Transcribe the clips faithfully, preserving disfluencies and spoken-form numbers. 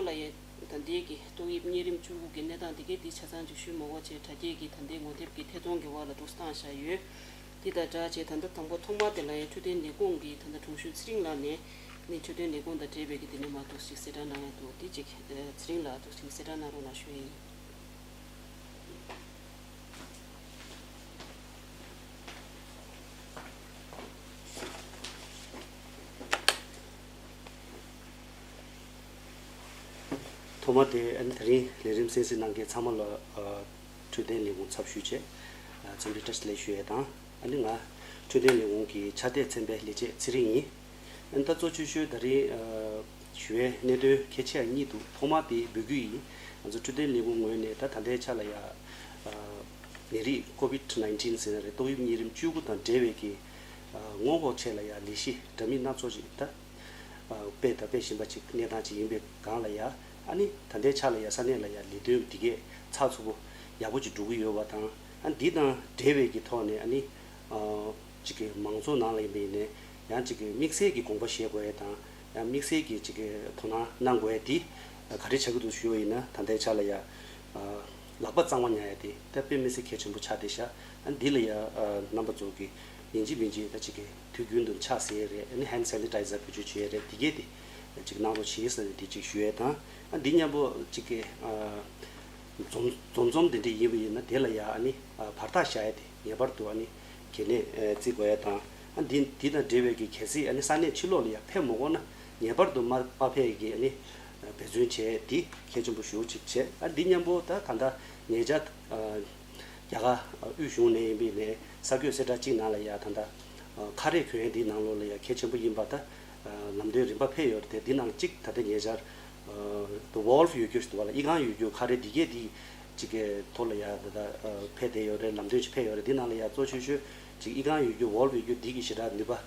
ཡོངས་ལ་ཡང་ད་ལྟའི་གི་ཏོག་དབྱིབས་གཉན་རིམས་བཅུ་དགུ་གི་གནས་སྟངས་དེ་གའི་དེ་ཆ་ཚང་ཅིག་ཞུས་མ་དགོས་བྱས། དྲ་རྒྱའི་གི་ད་ལྟའི་ངོ་དེབ་ཀྱི་ཐད་གཏོང་གི་འོག་ལ་འདུག་བཏང་བཞག་ཡོད། དེ་དང་སྦྲགས་བྱས་ད་ལྟ་དང་པོ་ཐོག་མ་དེ་ལ་ཡང་འཕྲོད་བསྟེན་ལས་ཁུངས་ཀྱི་ད་ལྟ་དྲུང་ཞུ་ཚེ་རིང་ལགས་ནས་ནི་འཕྲོད་བསྟེན་ལས་ཁུངས་དང་འབྲེལ་བའི་གི་དེ་ནས་མར་འདུག་ཅིག་གསལ་བསྒྲགས་གནང་ཡ་འདུག་དེ་ཅིག་ཚེ་རིང་ལགས་འདུག་ཅིག་གསལ་བསྒྲགས་གནང་རོགས་གནང་ཞུ་ཡ་ཡིན། ཐོག་མ་དེ་ཨ་ནི་དེ་རིང་ལས་རིམ་གསན་གཟིགས་གནང་མཁན་ཚང་མ་ལ་ཨ་འཕྲོད་བསྟེན་ལས་ཁུངས་ཚབ་ཞུས་བྱས་ཨ་འཚམས་འདྲི་བཀྲ་ཤིས་བདེ་ལེགས་ཞུ་ཡས་དང་། ཨ་ནི་ང་འཕྲོད་བསྟེན་ལས་ཁུངས་ཀྱི་ཕྱག་དེབ་ཚན་པའི་ལས་བྱེད་ཚེ་རིང་ཡིན། ཨ་ནི་ད་གཙོ་ཆེ་ཤོས་ད་རིང་ཨ་ཞུ་ཡས་གནད་དོན་གལ་ཆེ་བ་གཉིས་འདུག་ཐོག་མ་དེ་འབོད་སྐུལ་ཡིན། ང་ཚོ་འཕྲོད་བསྟེན་ལས་ཁུངས་ངོས་ནས་ད་ད་ལྟའི་ཆ་ལ་ཡ་ཨ་ནད་རིགས་ཀོ་བིད་ནའིན་ཊིན་ཟེར་ན་རེད། ཏོག་དབྱིབས་གཉན་རིམས་བཅུ་དགུ་དང་འབྲེལ་བའི་གི་ཨ་སྔོན་འགོག་ཆེད་ལ་ཡ་ལས་གཞི་འདྲ་མིན་སྣ་ཚོགས་ཅིག་ད་ཨ་སྤེལ་དང་སྤེལ་བཞིན་པ་ཅིག་གནས་སྟངས་ཅིག་ཡིན་པའི་སྒང་ལ་ཡ་ཨ་ནི་ད་ལྟའི་ཆ་ལ་ཡ་ས་གནས་ལ་ཡ་ལས་དོན་འདི་གས་ཚགས་ཚུད་པོ་ཡག་པོ་ཅིག་འགྲོ་གི་ཡོད་པ་དང་། ཨ་འདི་དང་འབྲེལ་བའི་གི་ཐོག་ནས་ཨ་ནི་ཨ་ཅིག་གི་མང་ཚོགས་ནང་ལ་ཡིན་པ་ཡིན་ནའི་ཡང་ཅིག་གི་དམིགས་བསལ་གྱི་དགོངས་པ་བཞེས་དགོས་ཡས་དང་། ཡང་དམིགས་བསལ་གྱི་ཅིག་གི་དོ་སྣང་གནང་དགོས་ཡས་དེ་ག་རེ་ཆགས་ཀྱི་འདུག་ཞུ་བ་ཡིན་ན། ད་ལྟའི་ཆ་ལ་ཡ་ཨ་ལག་པ་གཙང་མ་ཉར་ཡས་དེ་ད་དཔེ་མི་སྲིད་གལ་ཆེན་པོ་ཆགས་བསྡད་ཤག་ཨ་འདི་ལ་ཡ་ཨ་རྣམ་པ་ཚོ་གི་ཡིན་གཅིག་མིན་གཅིག་ད་ཅིག་གི་དུས་རྒྱུན་དུ་ཕྱག་འཚལ་ཡས་རེད། ཨ་ནི་ཧེན་ཌི་སེ་ནི་ཊའི་ཛར་བེད་སྤྱོད་བྱེད་ཡས་རེད། དེ་གས་དེ་ཅིག་གནང་རོགས་བྱེད་ཟེར་ནས་དེ་ཅིག་ཞུ་ཡས་དང་། ཨ་འདི་མཉམ་པོ་ཅིག་གི་ཨ་འཛོམས་འཛོམས་འཛོམས་དེ་འདྲ་ཡིན་པ་ཡིན་ན་དེ་ལ་ཡ་ཨ་ནི་ཨ་བར་ཐག་བཞག་ཡས་དེ་ངེས་པར་དུ་ཨ་ནི་གལ་གནད་ཨ་བརྩི་དགོས་ཡས་དང་། ཨ་འདི་འདི་དང་འབྲེལ་བའི་གི་གལ་སྲིད་ཨ་ནི་ས་གནས་ཕྱི་ལོགས་ལ་ཡ་ཕེབས་མ་དགོས་ན་ངེས་པར་དུ་མ་མ་ཕེབས་ཡས་གི་ཨ་ནི་འབད་བརྩོན་བྱས་དེ་གལ་ཆེན་པོ་ཞེ་པོ་ཅིག་བྱས། ཨ་འདི་མཉམ་པོ་ད་ད་ལྟ་ཉེ་ཆར་ཨ་རྒྱ་གར་དབུས་གཞུང་ནས་ཡིན་པའི་ནས་གསར་འགོད་གསལ་བསྒྲགས་གཅིག་ནང་ལ་ཡ་ད་ལྟ་ཁ་རས་གྱོན་ཡས་འདི་ནང་ལོགས་ལ་ཡ་གལ་ཆེན་པོ་ཡིན་པ་ད་ལམ་སྟོན་རིམ་པ་ཕེབས་ཡོད་རེད་དེ། འདི་ནང་གཅིག་ད་ལྟ་ཉེ་ཆར་ཨ་ཝོལ་ཕ་ཡོད་རྒྱུ་ཞིག་འདུག་བ་ལ། ཨི་ཁང་ཡོད་རྒྱུ་ཁ་རས་འདི་གས་འདི་གཅིག་གི་ཐོག་ལ་ཡ་ད་ལྟ་ཨ་ཕེབས་བསྡད་ཡོད་རེད། ལམ་སྟོན་ཞིག་ཕེབས་ཡོད་རེད། འདི་ནང་ལ་ཡ་གཙོ་ཆེ་ཤོས་གཅིག་ཨི་ཁང་ཡོད་རྒྱུ་ཝོལ་ཕ་ཡོད་རྒྱུ་འདི་གི་ཞེ་དྲག་ནུས་པ་ཨ་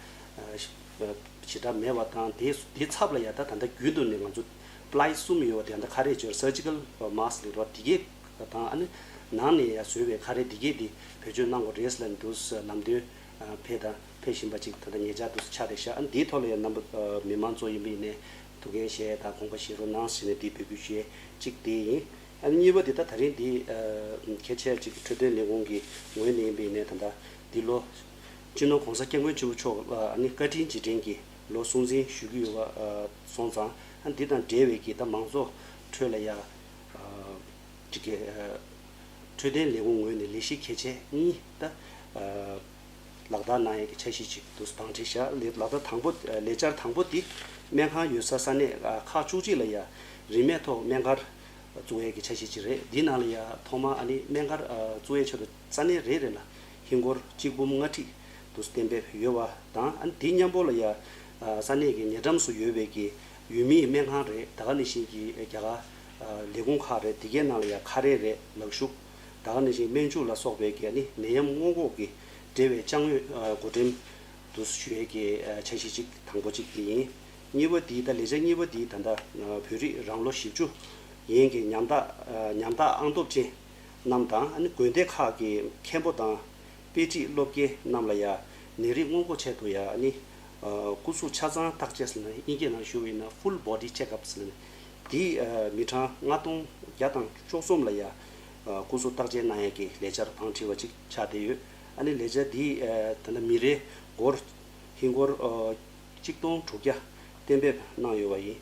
ཞེ་དྲག་མེད་པ་དང་། དེ་དེ་ཚབ་ལ་ཡ་ད་ད་ལྟ་རྒྱུན་དུ་ནས་ང་ཚོ་པ་ལའི་གསུམ་ཡོད་པ་དེ་ད་ལྟ་ཁ་རས་ཅིག་སར་ཇི་ཀལ་མཱ་སི་ལབ་རོགས་དེ་གས་དང་། ཨ་ནི་ནང་ནས་ཡ་བཟོས་པའི་ཁ་རས་དེ་གས་དེ་བེད་སྤྱོད་གནང་དགོས་རེད་ཟེར་ལབ་འདུག་ལམ་སྟོན་ཕེབས་དང་ཕེབས་བཞིན་པ་ཅིག་ད་ལྟ་ཉེ་ཆར་དུ་ཆགས་བསྡད་ཤག་ཨ་ནི་དེའི་ཐོག་ལ་ཡ་རྣམ་པ་མི་མང་ཚོ་ཡིན་པ་ཡིན་ནའི་ཐུགས་འགན་བཞེས་དང་དགོངས་པ་བཞེས་རོགས་གནང་ཟེར་ནས་དེ་འབོད་སྐུལ་ཞུ་ཡས་གཅིག་དེ་ཡིན། ཨ་ནི་གཉིས་པ་དེ་ད་ད་རིང་འདི་ཨ་གལ་ཆེ་ཅིག་འཕྲོད་བསྟེན་ལས་ཁུངས་ཀྱི་ངོས་ནས་ཡིན་པ་ཡིན་ནའི་ད་ལྟ་འདི་ལོ་སྤྱི་ནོར་༸གོང་ས་༸སྐྱབས་མགོན་ཆེན་པོ་མཆོག་ལ་ཨ་ནི་བཀའ་དྲིན་རྗེས་དྲན་གྱི་ལོ་སྲུང་བརྩི་ཞུ་གི་ཡོད་པ་ཨ་སོང་ཙང་། ཨ་ནི་འདི་དང་འབྲེལ་བའི་གི་ད་མང་ཚོགས་ཁྲོད་ལ་ཡ་ཨ་ཅིག་གི་ཨ་འཕྲོད་བསྟེན་ལས་ཁུངས་ངོས་ནས་ལས་གཞི་གལ་ཆེ་གཉིས་ད་ཨ་ལག་བསྟར་གནང་ཡས་ཀྱི་འཆར་གཞི་ཅིག་འདུག་བང་སྒྲིག་བཞག་ལས་ལག་བསྟར་དང་པོ་ལས་འཆར་དང་པོ་འདི་སྨན་ཁང་ཡོད་ས་ས་གནས་ཨ་ཁག་བཅུ་གཅིག་ལ་ཡ་རིན་མེད་ཐོག་སྨན་སྒར་བཙུགས་ཡས་ཀྱི་འཆར་གཞི་ཅིག་རེད། འདི་ནང་ལ་ཡ་ཐོག་མར་ཨ་ནི་སྨན་སྒར་ཨ་བཙུགས་ཡས་ཆེད་དུ་ས་གནས་རེ་རེ་ལ་ཧིན་སྒོར་གཅིག་འབུམ་ལྔ་ཁྲི་དུ་གཏན་འབེབས་ཡོད་པ་དང་། ཨ་ནི་དེ་མཉམ་པོ་ལ་ཡ་ཨ་ས་གནས་ཀྱི་ཉེ་འགྲམ་སུ་ཡོད་པའི་གི་ཡུལ་མིའི་སྨན་ཁང་རེད། ད་ག་ནང་བཞིན་གྱི་རྒྱ་གར་ཨ་ལས་ཁུངས་ཁག་རེད། དེ་གའི་ནང་ལ་ཡ་ཁ་རས་རེད། ལག་ཤུབས། ད་ག་ནང་བཞིན་སྨན་བཅོས་ལ་སོགས་པའི་གི་ཨ་ནི་ནད་ཡམས་སྔོན་འགོག་གི་འབྲེལ་བའི་ཅང་ཡོད་ཨ་བགོ་འགྲེམས་དུ་ཞུ་ཡས་ཀྱི་ཨ་འཆར་གཞི་གཅིག་དང་པོ་གཅིག་དེ་ཡིན། གཉིས་པ་འདི་ད་ལས་འཆར་གཉིས་པ་འདི་ད་ལྟ་ཨ་བོད་རིགས་རང་ལོ་བཞི་བཅུ་ཡན་གྱི་ཉམ་ཐག་ཨ་ཉམ་ཐག་ཨང་སྟོབས་ཅན་རྣམས་དང་། ཨ་ནི་དགོན་སྡེ་ཁག་གི་མཁན་པོ་དང་དཔེ་ཁྲིད་སློབ་དགེ་རྣམས་ལ་ཡ་ནད་རིགས་སྔོན་འགོག་ཆེད་དུ་ཡ་ཨ་ནི་ཨ་སྐུ་གཟུགས་ཆ་ཚང་བརྟག་དཔྱད་ཟེར་ན། དབྱིན་སྐད་ནང་ཞུ་བ་ཡིན་ན་ཕུལ་བོ་ཌི་ཅེག་ཨབ་ཟེར་ན། འདི་ཨ་མི་གྲངས་ལྔ་སྟོང་བརྒྱ་དང་བཅུ་གསུམ་ལ་ཡ་ཨ་སྐུ་གཟུགས་བརྟག་དཔྱད་གནང་ཡས་ཀྱི་ལས་འཆར་བང་སྒྲིག་པ་ཅིག་ཆགས་བསྡད་ཡོད། ཨ་ནི་ལས་འཆར་འདི་ཨ་ད་ལྟ་མི་རེར་སྒོར་ཧིན་སྒོར་ཨ་གཅིག་སྟོང་དྲུག་བརྒྱ་གཏན་འབེབས་གནང་ཡོད་པ་ཡིན།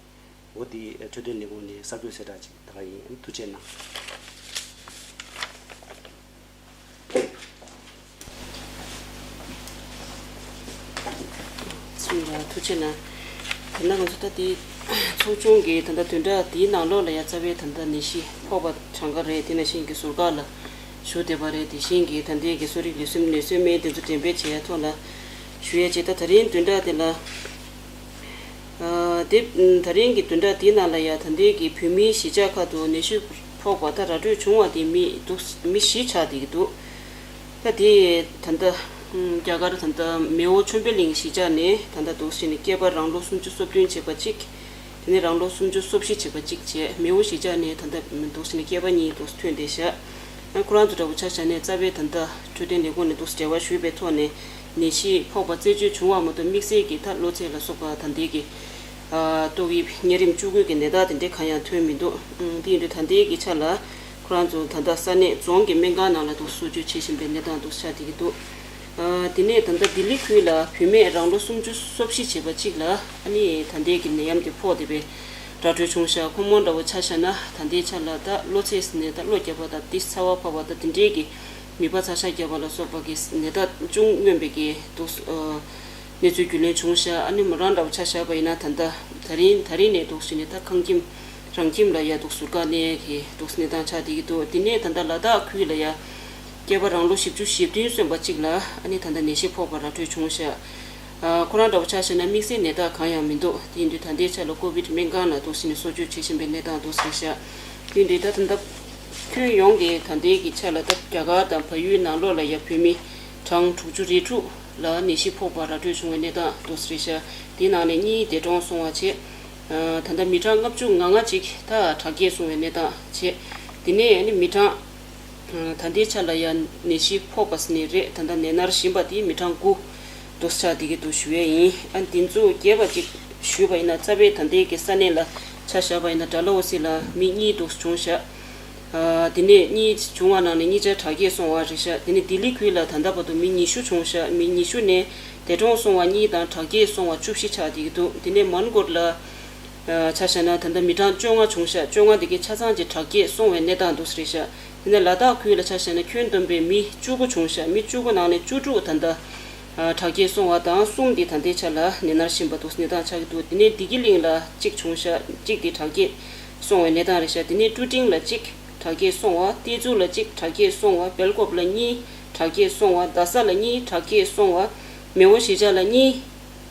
འོ་འདི་འཕྲོད་བསྟེན་ལས་ཁུངས་ནས་གསར་འགོད་གསལ་བསྒྲགས་ཅིག་ད་ག་ཡིན། ཐུགས་རྗེ་གནང་། ཚང་མ་ལ་ཐུགས་རྗེ་གནང་། ད་ལྟ་ང་ཚོ་ད་ལྟའི་ཚོགས་ཆུང་གི་ད་ལྟ་བདུན་ཕྲག་འདིའི་ནང་ལོགས་ལ་ཡ་རྩ་བའི་ད་ལྟ་ནད་གཞི་ཕོག་པ་གྲངས་ཀ་རེད། དེ་ནང་བཞིན་གྱི་ཟུར་བཀག་ལ་བཞུགས་བསྡད་པ་རེད། དེ་བཞིན་གྱི་ད་ལྟའི་གི་གསོ་རིག་ལས་ཟུར་ནས་གསོལ་སྨན་དེ་ཚོ་འགྲེམས་སྤེལ་བྱེད་ཡ་ཐོག་ལ་ཞུ་ཡ་བྱས། ད་ད་རིང་བདུན་ཕྲག་དེ་ལ་ཨ་ དེ་ད་རིང་གི་བདུན་ཕྲག་འདིའི་ནང་ལ་ཡང་ད་ལྟའི་གི་བོད་མིའི་གཞིས་ཆགས་ཁག་ཏུ་ནད་གཞི་ཕོག་པ་ད་ར་འཕྲོད་བྱུང་བ་དེ་མི་འདུག་མི་བཞི་ཆགས་བསྡད་ཀྱི་འདུག་ད་དེ་ད་ལྟ་རྒྱ་གར་ད་ལྟ་མེའོ་ཆོས་འཕེལ་གླིང་གཞིས་ཆགས་ནས་ད་ལྟ་འདུག་སེ་ནས་སྐྱེས་པ་རང་ལོ་སུམ་ཅུ་སོ་བདུན་བྱས་པ་གཅིག་དེ་ནས་རང་ལོ་སུམ་ཅུ་སོ་བཞི་བྱས་པ་གཅིག་བྱས། མེའོ་གཞིས་ཆགས་ནས་ད་ལྟ་འདུག་སེ་ནས་སྐྱེས་པ་གཉིས་འདུག་སེ་ཐོན་བསྡད་ཤག་ཁོ་རང་ཚོ་འདྲ་པོ་ཆ་བཞག་ནས་རྩ་བའི་ད་ལྟ་འཕྲོད་བསྟེན་ལས་ཁུངས་ནས་འདུག་སེ་འབྲེལ་བ་ཞུས་པའི་ཐོག་ནས་ནད་གཞི་ཕོག་པ་རྩད་གཅོད་བྱུང་བ་མ་གཏོགས་དམིགས་བསལ་གྱི་ད་གློ་ཚད་ལ་སོགས་པ་ད་ལྟའི་གི་ཨ་ཏོག་དབྱིབས་གཉན་རིམས་བཅུ་དགུ་གི་ནད་རྟགས་དེ་འདྲའི་གང་ཡང་ཐོན་མི་འདུག་ཨང་། དེ་ཡིན་དུས་ད་ལྟའི་གི་ཆ་ལ་ཁོ་རང་ཚོ་ད་ལྟ་ས་གནས་རྫོང་གི་སྨན་ཁང་ནང་ལ་འདུག་སེ་གསོ་བཅོས་བྱེད་བཞིན་པའི་གནས་སྟངས་འདུག་སེ་ཆགས་བསྡད་ཀྱི་འདུག་ཨ་དེ་ནས་ད་ལྟ་ལྡི་ལི་ཁུལ་ལ་བུད་མེད་རང་ལོ་སུམ་ཅུ་སོ་བཞི་བྱས་པ་གཅིག་ལ་ཨ་ནི་ད་ལྟའི་གི་ནད་ཡམས་དེ་ཕོག་བསྡད་པའི་ར་འཕྲོད་བྱུང་ཤག་ཁོ་མོ་འདྲ་པོ་ཆ་བཞག་ན་ད་ལྟའི་ཆ་ལ་ད་གློ་ཚད་ནས་ད་གློ་བརྒྱབ་པ་དང་ཏོག་ཙམ་ཚ་བ་འཕར་བ་དང་དེ་འདྲའི་གི་མིད་པ་ཚ་ཤ་བརྒྱབ་པ་ལ་སོགས་པ་གི་ནད་རྟགས་ཅུང་མངོན་པའི་གི་འདུག་ཨ་གནས་ཚུལ་རྒྱུས་ལོན་བྱུང་ཤག་ཨ་ནི་མོ་རང་འདྲ་པོ་ཆ་བཞག་པ་ཡིན་ན་ད་ལྟ་ད་རིང་ད་རིང་ནས་འདུག་སེ་ནས་ད་ཁང་ཁྱིམ་རང་ཁྱིམ་ལ་ཡ་འདུག་ཟུར་བཀག་ནས་གི་འདུག་གནས་སྟངས་ཆགས་བསྡད་ཀྱི་འདུག་དེ་ནས་ད་ལྟ་ལ་དྭགས་ཁུལ་ལ་ཡ་སྐྱེས་པ་རང་ལོ་བཞི་བཅུ་ཞེ་བདུན་སོན་པ་གཅིག་ལ་ཨ་ནི་ད་ལྟ་ནད་གཞི་ཕོག་པ་ར་འཕྲོད་བྱུང་ཤག་ཨ་ཁོ་རང་འདྲ་པོ་ཆ་བཞག་ན་དམིགས་བསལ་ནད་རྟགས་གང་ཡང་མི་འདུག་དེ་ཡིན་དུས་ད་ལྟའི་ཆ་ལ་ཀོ་བིད་སྨན་ཁང་ལ་འདུག་སེ་ནས་གསོ་བཅོས་བྱེད་བཞིན་པའི་གནས་སྟངས་འདུག་ཟེར་ཤག་དེ་ཡིན་དུས་ད་ད་ལྟ་ཁྱོན་ཡོངས་ཀྱི་ད་ལྟའི་གི་ཆ་ལ་ད་རྒྱ་གར་དང་བལ་ཡུལ་ནང་ལོགས་ལ་ཡ་བོད་མི་གྲངས་དྲུག་ཅུ་རེ་དྲུག་ལ་ནད་གཞི་ཕོག་པ་ར་འཕྲོད་བྱུང་བའི་གནས་སྟངས་འདུག་ཟེར་ཤག་དེའི་ནང་ནས་གཉིས་འདས་གྲོངས་སོང་བ་བྱས། ད་ལྟ་མི་གྲངས་ལྔ་བཅུ་ང་ལྔ་ཅིག་ད་དྲག་སྐྱེད་སོང་བའི་གནས་སྟངས་བྱས། དེ་ནས་ནི་མི་གྲངས་ད་ལྟའི་ཆ་ལ་ཡང་ནད་གཞི་ཕོག་པ་ཟེར་ནི་རེད། ད་ལྟ་ནད་མནར་བཞིན་པ་དེ་མི་གྲངས་དགུ་འདུག་ཆགས་བསྡད་ཀྱི་འདུག་ཞུ་ཡས་ཡིན། ཨ་འདི་ཚོ་རྒྱས་པ་ཅིག་ཞུས་པ་ཡིན་ན་རྩ་བའི་ད་ལྟའི་གི་ས་གནས་ལ་ཆ་བཞག་པ་ཡིན་ན་ཌལ་ཧོ་སི་ལ་མི་གཉིས་འདུག་བྱུང་ཤག་དེ་ནས་གཉིས་བྱུང་བ་ནང་ནས་གཉིས་ཆ་དྲག་སྐྱེད་སོང་བ་རེད་ཤག་དེ་ནས་ལྡི་ལི་ཁུལ་ལ་ད་ལྟ་བར་དུ་མི་ཉི་ཤུ་བྱུང་ཤག་མི་ཉི་ཤུ་ནས་འདས་གྲོངས་སོང་བ་གཉིས་དང་དྲག་སྐྱེད་སོང་བ་བཅུ་བཞི་ཆགས་བསྡད་ཀྱི་འདུག་དེ་ནས་མན་གོར་ལ་ཆ་བཞག་ན་ད་ལྟ་མི་གྲངས་བཅོ་ལྔ་བྱུང་ཤག་བཅོ་ལྔ་དེ་གའི་ཆ་ཚང་གཅིག་དྲག་སྐྱེད་སོང་བའི་གནས་སྟངས་འདུག་ཟེར་ཤག་དེ་ནས་ལ་དྭགས་ཁུལ་ལ་ཆ་བཞག་ན་ཁྱོན་བསྡོམས་པའི་མི་བཅུ་དགུ་བྱུང་ཤག་མི་བཅུ་དགུ་ནང་ནས་བཅུ་དྲུག་ད་ལྟ་དྲག་སྐྱེད་སོང་བ་དང་གསུམ་དེ་ད་ལྟའི་ཆ་ལ་ནད་མནར་བཞིན་པ་འདུག་གནས་སྟངས་ཆགས་ཀྱི་འདུག་དེ་ནས་བདེ་སྐྱིད་གླིང་ལ་གཅིག་བྱུང་ཤག་གཅིག་དེ་དྲག་སྐྱེད་སོང་བའི་གནས་སྟངས་རེད་ཤག་དེ་ནས་ཀྲུ་ཀྲིང་ལ་གཅིག་དྲག་སྐྱེད་སོང་བ། ཏེ་ཙུ་ལ་གཅིག་དྲག་སྐྱེད་སོང་བ། སྦེལ་ཀོབ་ལ་གཉིས་དྲག་སྐྱེད་སོང་བ། རྡ་ས་ལ་གཉིས་དྲག་སྐྱེད་སོང་བ། མེའོ་གཞིས་ཆགས་ལ་གཉིས།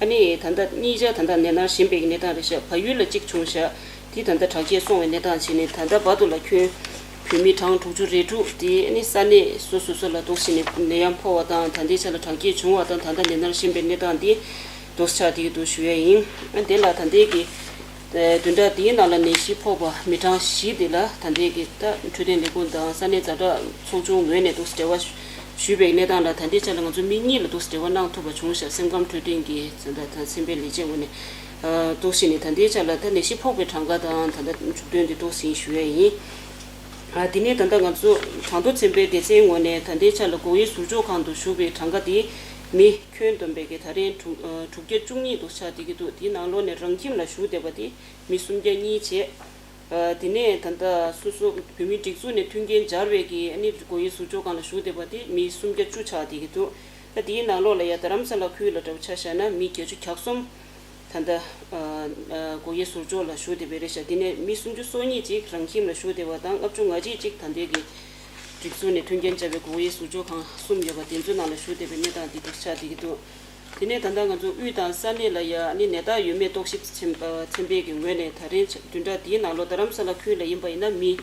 ཨ་ནི་ད་ལྟ་གཉིས་ཆ་ད་ལྟ་ནད་མནར་བཞིན་པའི་གནས་སྟངས་རེད་ཤག་བལ་ཡུལ་ལ་གཅིག་བྱུང་ཤག་དེ་ད་ལྟ་དྲག་སྐྱེད་སོང་བའི་གནས་སྟངས་བྱས་ནས་ད་ལྟ་བར་དུ་ལ་ཁྱོན་བོད་མི་གྲངས་དྲུག་ཅུ་རེ་དྲུག་དེ་ཨ་ནི་ས་གནས་སོ་སོ་སོ་ལ་འདུག་སེ་ནས་ནད་ཡམས་ཕོག་པ་དང་ད་ལྟའི་ཆ་ལ་དྲག་སྐྱེད་བྱུང་བ་དང་ད་ལྟ་ནད་མནར་བཞིན་པའི་གནས་སྟངས་འདི་འདུག་སེ་ཆགས་བསྡད་ཀྱི་འདུག་ཞུ་ཡས་ཡིན། ཨ་དེ་ལ་ད་ལྟའི་གི་བདུན་ཕྲག་འདིའི་ནང་ལ་ནད་གཞི་ཕོག་པ་མི་གྲངས་བཞི་དེ་ལ་ད་ལྟའི་གི་ད་འཕྲོད་བསྟེན་ལས་ཁུངས་དང་ས་གནས་ཛ་དྲག་ཚོགས་ཆུང་ངོས་ནས་འདུག་སེ་འབྲེལ་བ་ཞུས་པའི་གནས་སྟངས་ལ་ད་ལྟའི་ཆ་ལ་ང་ཚོ་མི་གཉིས་ལ་འདུག་སེ་འབྲེལ་བ་གནང་ཐུབ་པ་བྱུང་ཤག་སེམས་ཁམས་འཕྲོད་བསྟེན་གྱི་ད་ལྟ་སེམས་པའི་ལས་བྱེད་ངོས་ནས་འདུག་སེ་ནས་ད་ལྟའི་ཆ་ལ་ད་ནད་གཞི་ཕོག་པའི་གྲངས་ཀ་དང་ད་ལྟ་མཇུག་དོན་དེ་འདུག་སེ་ཞུ་ཡས་ཡིན། ཨ་དེ་ནས་ད་ལྟ་ང་ཚོ་གྲངས་ཐོ་ཚན་པའི་སྡེ་ཚན་ངོས་ནས་ད་ལྟའི་ཆ་ལ་སྒོ་དབྱེ་ཟུར་འཇོག་ཁང་དུ་བཞུགས་པའི་གྲངས་ཀ་དེ་མི་ཁྱོན་བསྡོམས་པའི་གི་ད་རིང་དྲུག་ཨ་དྲུག་བརྒྱ་བཅུ་གཉིས་འདུག་ཆགས་བསྡད་ཀྱི་འདུག་དེའི་ནང་ལོགས་ནས་རང་ཁྱིམ་ལ་བཞུགས་བསྡད་པ་དེ་མི་སུམ་བརྒྱ་གཉིས་བྱས། ཨ་དེ་ནས་ད་ལྟ་སོ་སོ་བོད་མིའི་སྒྲིག་འཛུགས་ནས་མཐུན་རྐྱེན་སྦྱར་བའི་གི་ཨ་ནི་སྒོ་དབྱེ་ཟུར་འཇོག་ཁང་ལ་བཞུགས་བསྡད་པ་དེ་མི་སུམ་བརྒྱ་བཅུ་ཆགས་བསྡད་ཀྱི་འདུག་ད་དེའི་ནང་ལོགས་ལ་ཡ་རྡ་རམ་ས་ལ་ཁུལ་ལ་འདྲ་པོ་ཆ་བཞག་ན་མི་བརྒྱད་ཅུ་གྱ་གསུམ། ད་ལྟ་ཨ་ཨ་སྒོ་དབྱེ་ཟུར་འཇོག་ལ་བཞུགས་བསྡད་པ་རེད་ཤག་དེ་ནས་མི་སུམ་ཅུ་སོ་གཉིས་ཅིག་རང་ཁྱིམ་ལ་བཞུགས་བསྡད་པ་དང་ལྔ་བཅུ་ང་གཅིག་ཅིག་ད་ལྟའི་གི་སྒྲིག་འཛུགས་ནས་མཐུན་རྐྱེན་སྦྱར་བའི་སྒོ་དབྱེ་ཟུར་འཇོག་ཁང་གསུམ་ཡོད་པ་དེ་ཚོའི་ནང་ལ་བཞུགས་བསྡད་པའི་གནས་སྟངས་འདི་འདུག་ཆགས་བསྡད་ཀྱི་འདུག་དེ་ནས་ད་ལྟ་ང་ཚོ་དབུས་དང་ས་གནས་ལ་ཡ་ཨ་ནི་ནད་རྟགས་ཡོད་མེད་རྟོག་ཞིབ་ཚན་ཨ་ཚན་པའི་གི་ངོས་ནས་ད་རིང་བདུན་ཕྲག་འདིའི་ནང་ལོ་རྡ་རམ་ས་ལ་ཁུལ་ལ་ཡིན་པ་ཡིན་ན་མི་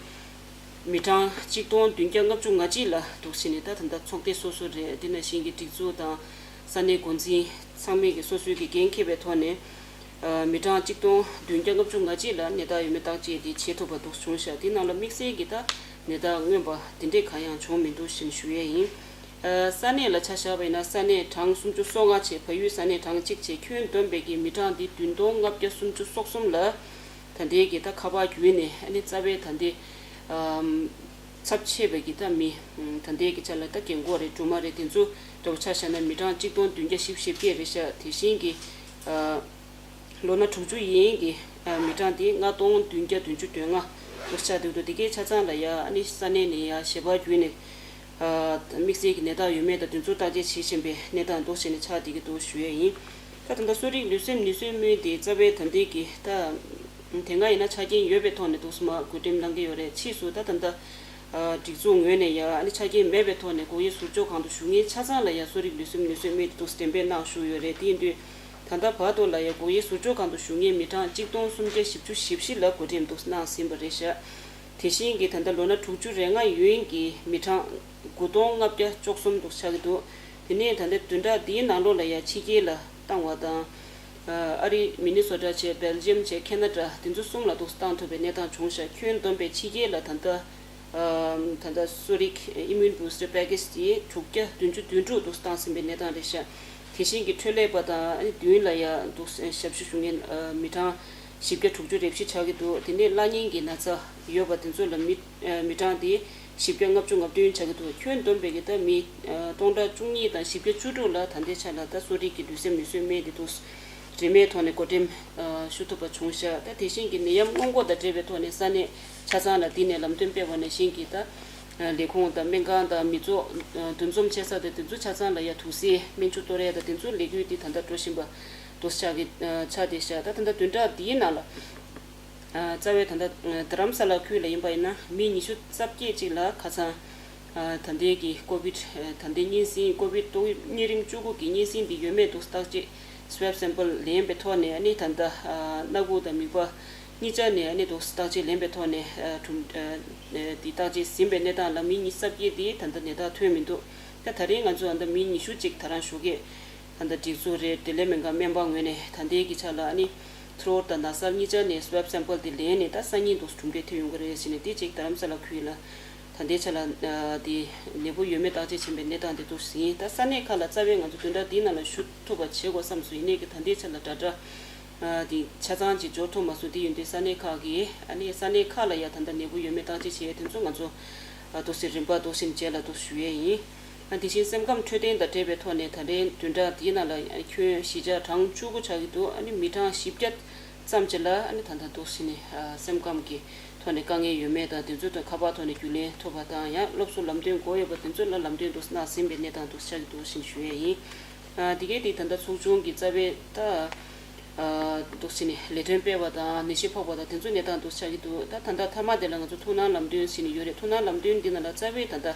མི་གྲངས་གཅིག་སྟོང་བདུན་བརྒྱ་ལྔ་བཅུ་ང་གཅིག་ལ་འདུག་བྱས་ནས་ད་ད་ལྟ་ཚོགས་སྡེ་སོ་སོ་རེད། དེ་ནང་བཞིན་གྱི་སྒྲིག་འཛུགས་དང་ས་གནས་འགོ་འཛིན་ཚང་མས་ཀྱི་སོ་སོའི་གི་འགན་འཁྱེར་བའི་ཐོག་ནས་ཨ་མི་གྲངས་གཅིག་སྟོང་བདུན་བརྒྱ་ལྔ་བཅུ་ང་གཅིག་ལ་ནད་རྟགས་ཡོད་མེད་བརྟག་དཔྱད་དེ་བྱེད་ཐུབ་པ་འདུག་བྱུང་ཤག་དེ་ནང་ལ་དམིགས་བསལ་གྱི་ད་ནད་རྟགས་མངོན་པ་དེ་འདྲས་གང་ཡང་བྱུང་མི་འདུག་ཞེས་ཞུ་ཡས་ཡིན། ཨ་ས་གནས་ལ་ཆ་བཞག་པ་ཡིན་ན་ས་གནས་གྲངས་སུམ་ཅུ་སོ་ལྔ་བྱས། བལ་ཡུལ་ས་གནས་གྲངས་གཅིག་བྱས། ཁྱོན་བསྡོམས་པའི་གི་མི་གྲངས་འདི་བདུན་སྟོང་ལྔ་བརྒྱ་སུམ་ཅུ་སོ་གསུམ་ལ་ད་ལྟའི་གི་ད་ཁ་པར་བརྒྱུད་ནས་ཨ་ནི་རྩ་བའི་ད་ལྟའི་ཨམ་ཚབས་ཆེ་བའི་གི་ད་མི་ཨམ་ད་ལྟའི་གི་ཆ་ལ་ད་རྒན་འཁོགས་རེད། སྦྲུམ་མ་རེད། དེ་ཚོ་འདྲ་པོ་ཆ་བཞག་ན་མི་གྲངས་གཅིག་སྟོང་བདུན་བརྒྱ་བཞི་བཅུ་ཞེ་བརྒྱད་རེད་ཤག་དེ་བཞིན་གྱི་ཨ་ལོ་ན་དྲུག་ཅུ་ཡན་གྱི་ཨ་མི་གྲངས་དེ་ལྔ་སྟོང་བདུན་བརྒྱ་བདུན་ཅུ་དོན་ལྔ་འདུག་ཆགས་འདུག་འདུག་དེ་གའི་ཆ་ཚང་ལ་ཡ་ཨ་ནི་ས་གནས་ནས་ཡ་ཞལ་པར་བརྒྱུད་ནས་ཨ་དམིགས་བསལ་གྱི་ནད་རྟགས་ཡོད་མེད་དང་དེ་ཚོ་བརྟག་དཔྱད་བྱེད་བཞིན་པའི་གནས་སྟངས་འདུག་བྱས་ནས་ཆགས་བསྡད་ཀྱི་འདུག་ཞུ་ཡས་ཡིན། ད་ད་ལྟ་གསོ་རིག་ལུས་སེམས་ནུས་གསོའི་དམིགས་དེ་རྩ་བའི་ད་ལྟའི་གི་ད་དེ་སྔ་ཡིན་ན་ཆ་རྐྱེན་ཡོད་པའི་ཐོག་ནས་འདུག་སེ་མར་བགོ་འགྲེམས་གནང་གི་ཡོད་རེད། ཕྱིས་སུ་ད་ད་ལྟ་ཨ་སྒྲིག་འཛུགས་ངོས་ནས་ཡ་ཨ་ནི་ཆ་རྐྱེན་མེད་པའི་ཐོག་ནས་སྒོ་དབྱེ་ཟུར་འཇོག་ཁང་དུ་བཞུགས་མཁན་ཆ་ཚང་ལ་ཡ་གསོ་རིག་ལུས་སེམས་ནུས་གསོའི་དམིགས་དེ་འདུག་སེ་འགྲེམས་སྤེལ་གནང་བཞུགས་ཡོད་རེད། དེ་ཡིན་དུས་ ད་ལྟ་བར་དུ་ལ་ཡང་སྒོ་དབྱེ་ཟུར་འཇོག་ཁང་དུ་བཞུགས་མཁན་མི་གྲངས་གཅིག་སྟོང་སུམ་བརྒྱ་བཞི་བཅུ་ཞེ་བཞི་ལ་བགོ་འགྲེམས་འདུག་གནང་ཟིན་པ་རེད་ཤག་དེ་བཞིན་གྱི་ད་ལྟ་ལོ་ན་དྲུག་ཅུ་རེ་ལྔ་ཡོལ་མཁན་གྱི་མི་གྲངས་དགུ་སྟོང་ལྔ་བརྒྱ་བཅུ་གསུམ་འདུག་ཆགས་ཀྱི་འདུག་དེ་ནས་ད་ལྟ་བདུན་ཕྲག་འདིའི་ནང་ལོགས་ལ་ཡང་ཕྱི་རྒྱལ་ལ་བཏང་བ་དང་། ཨ་རི། མི་ནི་སོ་ཊ་བྱས། སྦེལ་ཇམ་བྱས། ཁེ་ན་ཌ། དེ་ཚོ་གསུམ་ལ་འདུག་བཏང་ཐུབ་པའི་གནས་སྟངས་བྱུང་ཤག་ཁྱོན་བསྡོམས་པའི་ཕྱི་རྒྱལ་ལ་ད་ལྟ་ཨ་ད་ལྟ་གསོ་རིག་ཨི་མིའུན་བུ་སི་ཊར་པེ་ཀེ་ཇི་དེ་དྲུག་བརྒྱ་བདུན་ཅུ་དོན་དྲུག་འདུག་བཏང་ཟིན་པའི་གནས་སྟངས་རེད་ཤག་དེ་བཞིན་གྱི་འཕྲོད་ལས་པ་དང་ཨ་ནི་མདུན་ལ་ཡ་འདུག་ཞབས་ཞུ་ཞུ་མཁན་མི་གྲངས་བཞི་བརྒྱ་དྲུག་ཅུ་རེ་བཞི་ཆགས་ཀྱི་འདུག་དེ་ནས་བླ་གཉན་གྱི་ན་ཚ་ཡོད་པ་དེ་ཚོ་ལ་མི་མི་གྲངས་དེ་བཞི་བརྒྱ་ལྔ་བཅུ་ང་བདུན་ཆགས་ཀྱི་འདུག་ཁྱོན་བསྡོམས་པའི་གི་ད་མི་སྟོང་ཕྲག་བཅུ་གཉིས་དང་བཞི་བརྒྱ་བཅུ་དྲུག་ལ་ད་ལྟའི་ཆ་ལ་ད་གསོ་རིག་གི་ལུས་སེམས་ནུས་གསོའི་སྨན་དེ་འདུག་རིན་མེད་ཐོག་ནས་བགོ་འགྲེམས་ཞུ་ཐུབ་པ་བྱུང་ཤག་ད་དེ་བཞིན་གྱི་ནད་ཡམས་སྔོན་འགོག་དང་འབྲེལ་བའི་ཐོག་ནས་ས་གནས་ཆ་ཚང་ལ་འདི་ནས་ལམ་སྟོན་སྤེལ་བ་ནང་བཞིན་གྱི་ད་ལས་ཁུངས་དང་སྨན་ཁང་དང་མི་ཚོགས་འདུ་འཛོམས་བྱེད་ས་དང་དེ་ཚོ་ཆ་ཚང་ལ་ཡ་དུག་སེལ་སྨན་ཆུ་གཏོར་ཡ་དང་དེ་ཚོ་ལས་འགུལ་འདི་ད་ལྟ་འགྲོ་བཞིན་པ་འདུག་ཆགས་ཀྱི་ཆགས་བསྡད་ཤག་ད་ད་ལྟ་བདུན་ཕྲག་འདིའི་ནང་ལ། རྩ་བའི་ད་ལྟ་རྡ་རམ་ས་ལ་ཁུལ་ལ་ཡིན་པ་ཡིན་ན་མི་ཉི་ཤུ་རྩ་བརྒྱད་ཅིག་ལ་ཁ་སང་ད་ལྟའི་གི་ཀོ་བིད་ད་ལྟའི་གཉན་སྲིན་ཀོ་བིད་ཏོག་དབྱིབས་གཉན་རིམས་བཅུ་དགུ་གི་གཉན་སྲིན་འདི་ཡོད་མེད་འདུག་བརྟག་དཔྱད་སུ་ཝེབ་སེམ་པལ་ལེན་པའི་ཐོག་ནས་ཨ་ནི་ད་ལྟ་སྣ་ཁུག་དང་མིད་པ་གཉིས་ཆ་ནས་ཨ་ནི་འདུག་བརྟག་དཔྱད་ལེན་པའི་ཐོག་ནས་གྲུབ་འདི་བརྟག་དཔྱད་ཟིན་པའི་གནས་སྟངས་ལ་མི་ཉི་ཤུ་རྩ་བརྒྱད་འདི་ད་ལྟ་ནད་རྟགས་ཐོན་མི་འདུག་ད་ད་རེས་ང་ཚོ་ཨ་ད་མི་ཉི་ཤུ་ཅིག་ད་རང་ཞུགས་ཀྱི། ད་ལྟ་སྒྲིག་འཛུགས་རེད། དེ་ལས་སྨན་ཁང་སྨན་པ་ངོས་ནས་ད་ལྟའི་གི་ཆ་ལ་ཨ་ནི་ཐུར་འོར་དང་ན་གསར་གཉིས་ཆ་ནས་སུ་ཝེབ་སེམ་པལ་དེ་ལེན་ནས་ད་སང་ཉིན་འདུག་གྲུབ་འབྲས་ཐོན་ཡོང་གི་རེད་ཟེར་ནས་དེ་གཅིག་རྡ་རམ་ས་ལ་ཁུལ་ལ་ད་ལྟའི་ཆ་ལ་དེ་ནད་འབུ་ཡོད་མེད་བརྟག་དཔྱད་བྱེད་པའི་གནས་སྟངས་དེ་འདུག་ཟིན། ད་ས་གནས་ཁག་ལ་རྩ་བའི་ང་ཚོ་བདུན་ཕྲག་འདིའི་ནང་ལ་ཞུ་ཐུབ་པ་བྱེད་དགོས་བསམ་སོང་། ཡིན་ནའི་གི་ད་ལྟའི་ཆ་ལ་དྲ་གྲགས་དེ་ཆ་ཚང་ཅིག་འབྱོར་ཐུབ་མ་སོང་། དེ་ཡོན་ཏན་ས་གནས་ཁག་གི་ཨ་ནི་ས་གནས་ཁག་ལ་ཡ་ད་ལྟ་ནད་འབུ་ཡོད་མེད་བརྟག་དཔྱད་བྱེད་ཡ་དེ་ཚོ་ང་ཚོ་འདུག་སེ་རིམ་པ་འདུག་སེ་རྗེས་ལ་འདུག་ཞུ་ཡས་ཡིན། དེ་བཞིན་སེམས་ཁམས་འཕྲོད་བསྟེན་དང་འབྲེལ་བའི་ཐོག་ནས་ད་རེས་བདུན་ཕྲག་འདིའི་ནང་ལ་ཁྱོན་བཞི་ཆ་གྲངས་བཅུ་དགུ་ཆགས་ཀྱི་འདུག་ཨ་ནི་མི་གྲངས་བཞི་བརྒྱ་ཙམ་ཅིག་ལ་ཨ་ནི་ད་ལྟ་འདུག་སེ་ནས་སེམས་ཁམས་ཀྱི་ཐོག་ནས་དཀའ་ངལ་ཡོད་མེད་དང་དེ་ཚོ་དང་ཁ་པར་ཐོག་ནས་རྒྱུས་ལོན་ཐུབ་པ་དང་ཡང་སློབ་གསོ་ལམ་སྟོན་དགོས་ཡོད་པ་དེ་ཚོ་ལ་ལམ་སྟོན་འདུག་གནང་ཟིན་པའི་གནས་སྟངས་འདུག་ཆགས་ཀྱི་འདུག་ཟེར་ཞུ་ཡས་ཡིན། དེ་གའི་དེ་ད་ལྟ་ཚོགས་ཆུང་གི་རྩ་བའི་ད། འདུག་སེ་ནས་ལས་དོན་སྤེལ་བ་དང་ནད་གཞི་ཕོག་པ་དང་དེ་ཚོའི་གནས་སྟངས་འདུག་ཆགས་ཀྱི་འདུག་ད་ད་ལྟ་མཐའ་མ་དེ་ལ་ང་ཚོ་ཐུགས་སྣང་ལམ་སྟོན་ཟེར་ནས་ཡོད་རེད། ཐུགས་སྣང་ལམ་སྟོན་འདི་ནང་ལ་རྩ་བའི་ད་ལྟ་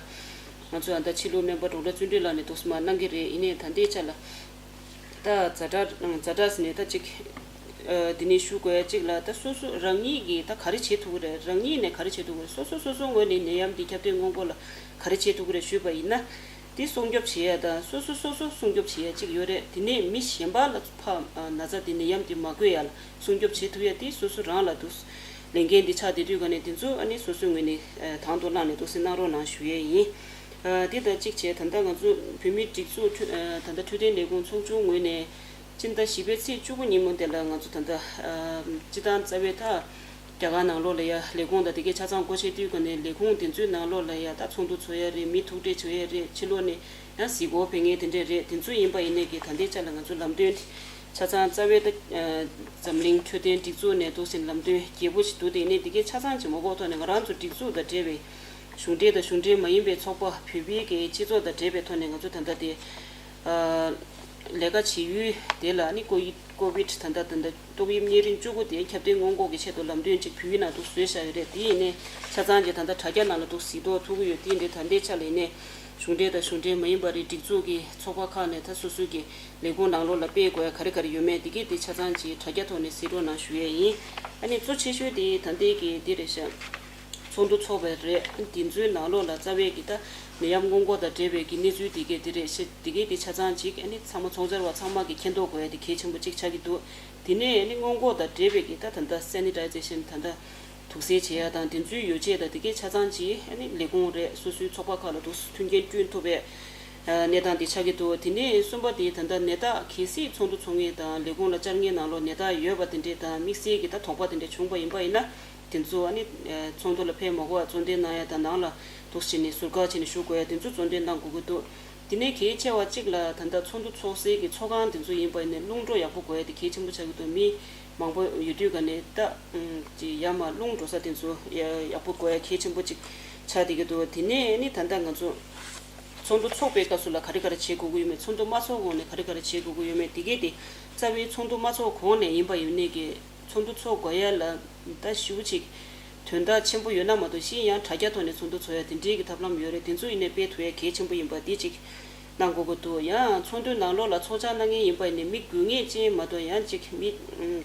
ང་ཚོ་ཨ་ད་ཕྱི་ལུགས་སྨན་པ་ཌོག་ཊར་བརྩོན་འགྲུས་ལགས་ནས་འདུག་སེ་མར་གནང་གི་རེད། ཡིན་ནའི་ད་ལྟའི་ཆ་ལ་ད་ཛ་དྲག་ཛ་དྲག་ཟེར་ནས་ད་ཅིག་འདི་ནས་ཞུ་དགོས་ཡ་ཅིག་ལ་ད་སོ་སོ་རང་ཉིད་ཀྱིས་ད་ག་རེ་བྱེད་ཐུབ་ཀྱི་རེད། རང་ཉིད་ནས་ག་རེ་བྱེད་ཐུབ་ཀྱི་རེད། སོ་སོ་སོ་སོའི་ངོས་ནས་ནད་ཡམས་འདི་ཁྱབ་གདལ་སྔོན་འགོག་ལ་ག་རེ་བྱེད་ཐུབ་ཀྱི་རེད་ཞུས་པ་ཡིན་ན། དེ་སྲུང་སྐྱོབ་བྱེད་ཡ་དང་སོ་སོ་སོ་སོ་སྲུང་སྐྱོབ་བྱེད་ཡ་གཅིག་ཡོད་རེད། དེ་ནས་མི་གཞན་པ་ལ་ཕར་ན་ཚ་དེ་ནད་ཡམས་དེ་མ་འགོས་ཡ་ལ་སྲུང་སྐྱོབ་བྱེད་ཐུབ་ཡ་དེ་སོ་སོ་རང་ལ་འདུག་ལས་འགན་འདི་ཆགས་བསྡད་དུས་ག་ནས་དེ་ཚོ་ཨ་ནི་སོ་སོའི་ངོས་ནས་དང་དུ་བླངས་ནས་འདུག་སེ་གནང་རོགས་གནང་ཞུ་ཡས་ཡིན། དེ་དང་གཅིག་བྱས་ད་ལྟ་ང་ཚོ་བོད་མིའི་སྒྲིག་འཛུགས་ད་ལྟ་འཕྲོད་བསྟེན་ལས་ཁུངས་ཚོགས་ཆུང་ངོས་ནས་སྤྱི་ཟླ་བཞི་པའི་ཚེས་བཅུ་དགུ་ཉིན་མོ་དེ་ལ་ང་ཚོ་ད་ལྟ་སྤྱི་བཏང་རྩ་བའི་ཐག་རྒྱ་གར་ནང་ལོགས་ལ་ཡ་ལས་ཁུངས་དང་དེ་གའི་ཆ་ཚང་སྒོ་ཕྱེ་དུས་ག་ནས་ལས་ཁུངས་དེ་ཚོའི་ནང་ལོགས་ལ་ཡ་ད་ཚོགས་འདུ་ཚོགས་ཡ་རེད། མི་ཐུག་འཕྲད་བྱེད་ཡ་རེད། ཕྱི་ལོགས་ནས་ཡང་གཟིགས་སྐོར་ཕེབས་མཁན་དེ་འདྲས་རེད། དེ་ཚོ་ཡིན་པ་ཡིན་ནའི་གི་ད་ལྟའི་ཆ་ལ་ང་ཚོ་ལམ་སྟོན་དེ་ཆ་ཚང་རྩ་བའི་ད་འཛམ་གླིང་འཕྲོད་བསྟེན་སྒྲིག་འཛུགས་ནས་འདུག་སེ་ལམ་སྟོན་རྒྱས་པོ་ཞིག་འདུག་དེ་ཡིན་ནའི་དེ་གའི་ཆ་ཚང་ཅིག་མ་གོ་ཐོག་ནས་ང་རང་ཚོ་སྒྲིག་འཛུགས་དང་འབྲེལ་བའི་གཞུང་འབྲེལ་དང་གཞུང་འབྲེལ་མ་ཡིན་པའི་ཚོགས་པ་བོད་པའི་གི་སྤྱི་ཚོགས་དང་འབྲེལ་བའི་ཐོག་ནས་ང་ཚོ་ད་ལྟ་དེ་ལས་ཀ་བྱེད་ཡུལ་དེ་ལ་ནི་ཀོ་ཡི་ཀོ་བིད་ད་ལྟ་ད་ལྟ་ཏོག་དབྱིབས་གཉན་རིམས་བཅུ་དགུ་དེ་ཁྱབ་གདལ་སྔོན་འགོག་གི་ཆེད་དུ་ལམ་སྟོན་ཅིག་བོད་ཡིག་ནང་དུ་བཟོས་བཞག་ཡོད་རེད། དེ་ཡིན་ནའི་ཆ་ཚང་གིས་ད་ལྟ་དྲ་རྒྱ་ནང་ལ་འདུག་གཟིགས་རྟོག་ཐུབ་ཀྱི་ཡོད། དེ་ཡིན་དུས་ད་ལྟའི་ཆ་ལ་ཡིན་ནའི་གཞུང་འབྲེལ་དང་གཞུང་འབྲེལ་མ་ཡིན་པ་རེད། སྒྲིག་འཛུགས་ཀྱི་ཚོགས་པ་ཁག་ནས་ད་སོ་སོའི་གི་ལས་ཁུངས་ནང་ལོགས་ལ་སྤེལ་དགོས་ཡ་ག་རེ་ག་རེ་ཡོད་མེད་དེ་གའི་དེ་ཆ་ཚང་གིས་དྲ་རྒྱ་ཐོག་ནས་གཟིགས་རོགས་གནང་ཞུ་ཡས་ཡིན། ཨ་ནི་གཙོ་ཆེ་ཤོས་དེ་ད་ལྟའི་གི་འདི་རེད་ཤག་ཚོགས་འདུ་ཚོགས་པ་རེད། དེ་ཚོའི་ནང་ལོགས་ལ་རྩ་བའི་གི་ད་ནད་ཡམས་སྔོན་འགོག་དང་འབྲེལ་བའི་གི་གནས་ཚུལ་དེ་གས་དེ་རེད་ཤག་དེ་གས་དེ་ཆ་ཚང་ཅིག་ཨ་ནི་ཚང་མ་ཚོགས་བཅར་བ་ཚང་མ་གིས་མཁྱེན་རྟོགས་དགོས་ཡ་དེ་གལ་ཆེན་པོ་ཅིག་ཆགས་ཀྱི་འདུག་དེ་ནས་ཨ་ནི་སྔོན་འགོག་དང་འབྲེལ་བའི་གི་ད་ད་ལྟ་སེ་ནི་ཊའི་ཛེ་ཤན་ད་ལྟ་དུག་སེལ་བྱེད་ཡ་དང་དེ་ཚོའི་ཡོ་བྱད་དང་དེ་གས་ཆ་ཚང་ཅིག་ཨ་ནི་ལས་ཁུངས་རེད། སོ་སོའི་ཚོགས་པ་ཁག་ལ་འདུག་མཐུན་རྐྱེན་བསྐྲུན་ཐུབ་པའི་གནས་སྟངས་དེ་ཆགས་ཀྱི་འདུག་དེ་ནས་གསུམ་པ་དེ་ད་ལྟ་ནད་རྟགས་གལ་སྲིད་ཚོགས་འདུ་ཚོགས་མཁན་དང་ལས་ཁུངས་ལ་བཅར་མཁན་ནང་ལོགས་ནད་རྟགས་ཡོད་པ་དེ་འདྲས་དང་དམིགས་བསལ་གྱི་ད་དོགས་པ་དེ་འདྲས་བྱུང་པ་ཡིན་པ་ཡིན་ན། དེ་ཚོ་ཨ་ནི་ཚོགས་འདུ་ལ་ཕེབས་མ་དགོས་པར་གཙོ་འདོན་གནང་ཡ་དང་ནང་ལ་འདུག་སེ་བྱས་ནས་ཟུར་བཀག་བྱས་ནས་བཞུགས་དགོས་ཡ་དེ་ཚོ་གཙོ་འདོན་གནང་དགོས་ཀྱི་འདུག་དེ་ནས་གལ་ཆེ་བ་གཅིག་ལ་ད་ལྟ་ཚོགས་འདུ་ཚོགས་སའི་གི་ཚོགས་ཁང་དེ་ཚོ་ཡིན་པ་ཡིན་ན་རླུང་འགྲོ་ཡག་པོ་དགོས་ཡ་དེ་གལ་ཆེན་པོ་ཆགས་ཀྱི་འདུག་མི་མང་པོ་ཡོད་དུས་ག་ནས་ད་ཅི་ཡར་མར་རླུང་འགྲོ་ས་དེ་ཚོ་ཡག་པོ་དགོས་ཡ་གལ་ཆེན་པོ་གཅིག་ཆགས་བསྡད་ཀྱི་འདུག་དེ་ནས་ཨ་ནི་ད་ལྟ་ང་ཚོ་ཚོགས་འདུ་ཚོགས་པའི་སྐབས་སུ་ལ་ག་རེ་ག་རེ་བྱེད་དགོས་ཀྱི་ཡོད་མེད། ཚོགས་འདུ་མ་ཚོགས་གོང་ནས་ག་རེ་ག་རེ་བྱེད་དགོས་ཀྱི་ཡོད་མེད་དེ་གས་དེ་རྩ་བའི་ཚོགས་འདུ་མ་ཚོགས་གོང་ནས་ཡིན་པ་ཡིན་ནའི་གི་ཚོགས་འདུ་ཚོགས་དགོས་ཡ་ལ་ད་ཞེ་པོ་ཅིག་དོན་དག་ཆེན་པོ་ཡོད་ན་མ་གཏོགས་གཞན་ཡང་དྲ་རྒྱ་ཐོག་ནས་ཚོགས་འདུ་ཚོགས་ཡ་དེ་འདྲའི་གི་ཐབས་ལམ་ཡོད་རེད། དེ་ཚོ་ཡིན་ནའི་སྤེལ་ཐུབ་ཡ་གལ་ཆེན་པོ་ཡིན་པ་དེ་གཅིག་གནང་དགོས་ཀྱི་འདུག་ཡང་ཚོགས་འདུའི་ནང་ལོགས་ལ་ཚོགས་བཅར་གནང་མཁན་ཡིན་པ་ཡིན་ནའི་མི་དགོས་ངེས་ཅན་མ་གཏོགས་ཡང་ཅིག་མི་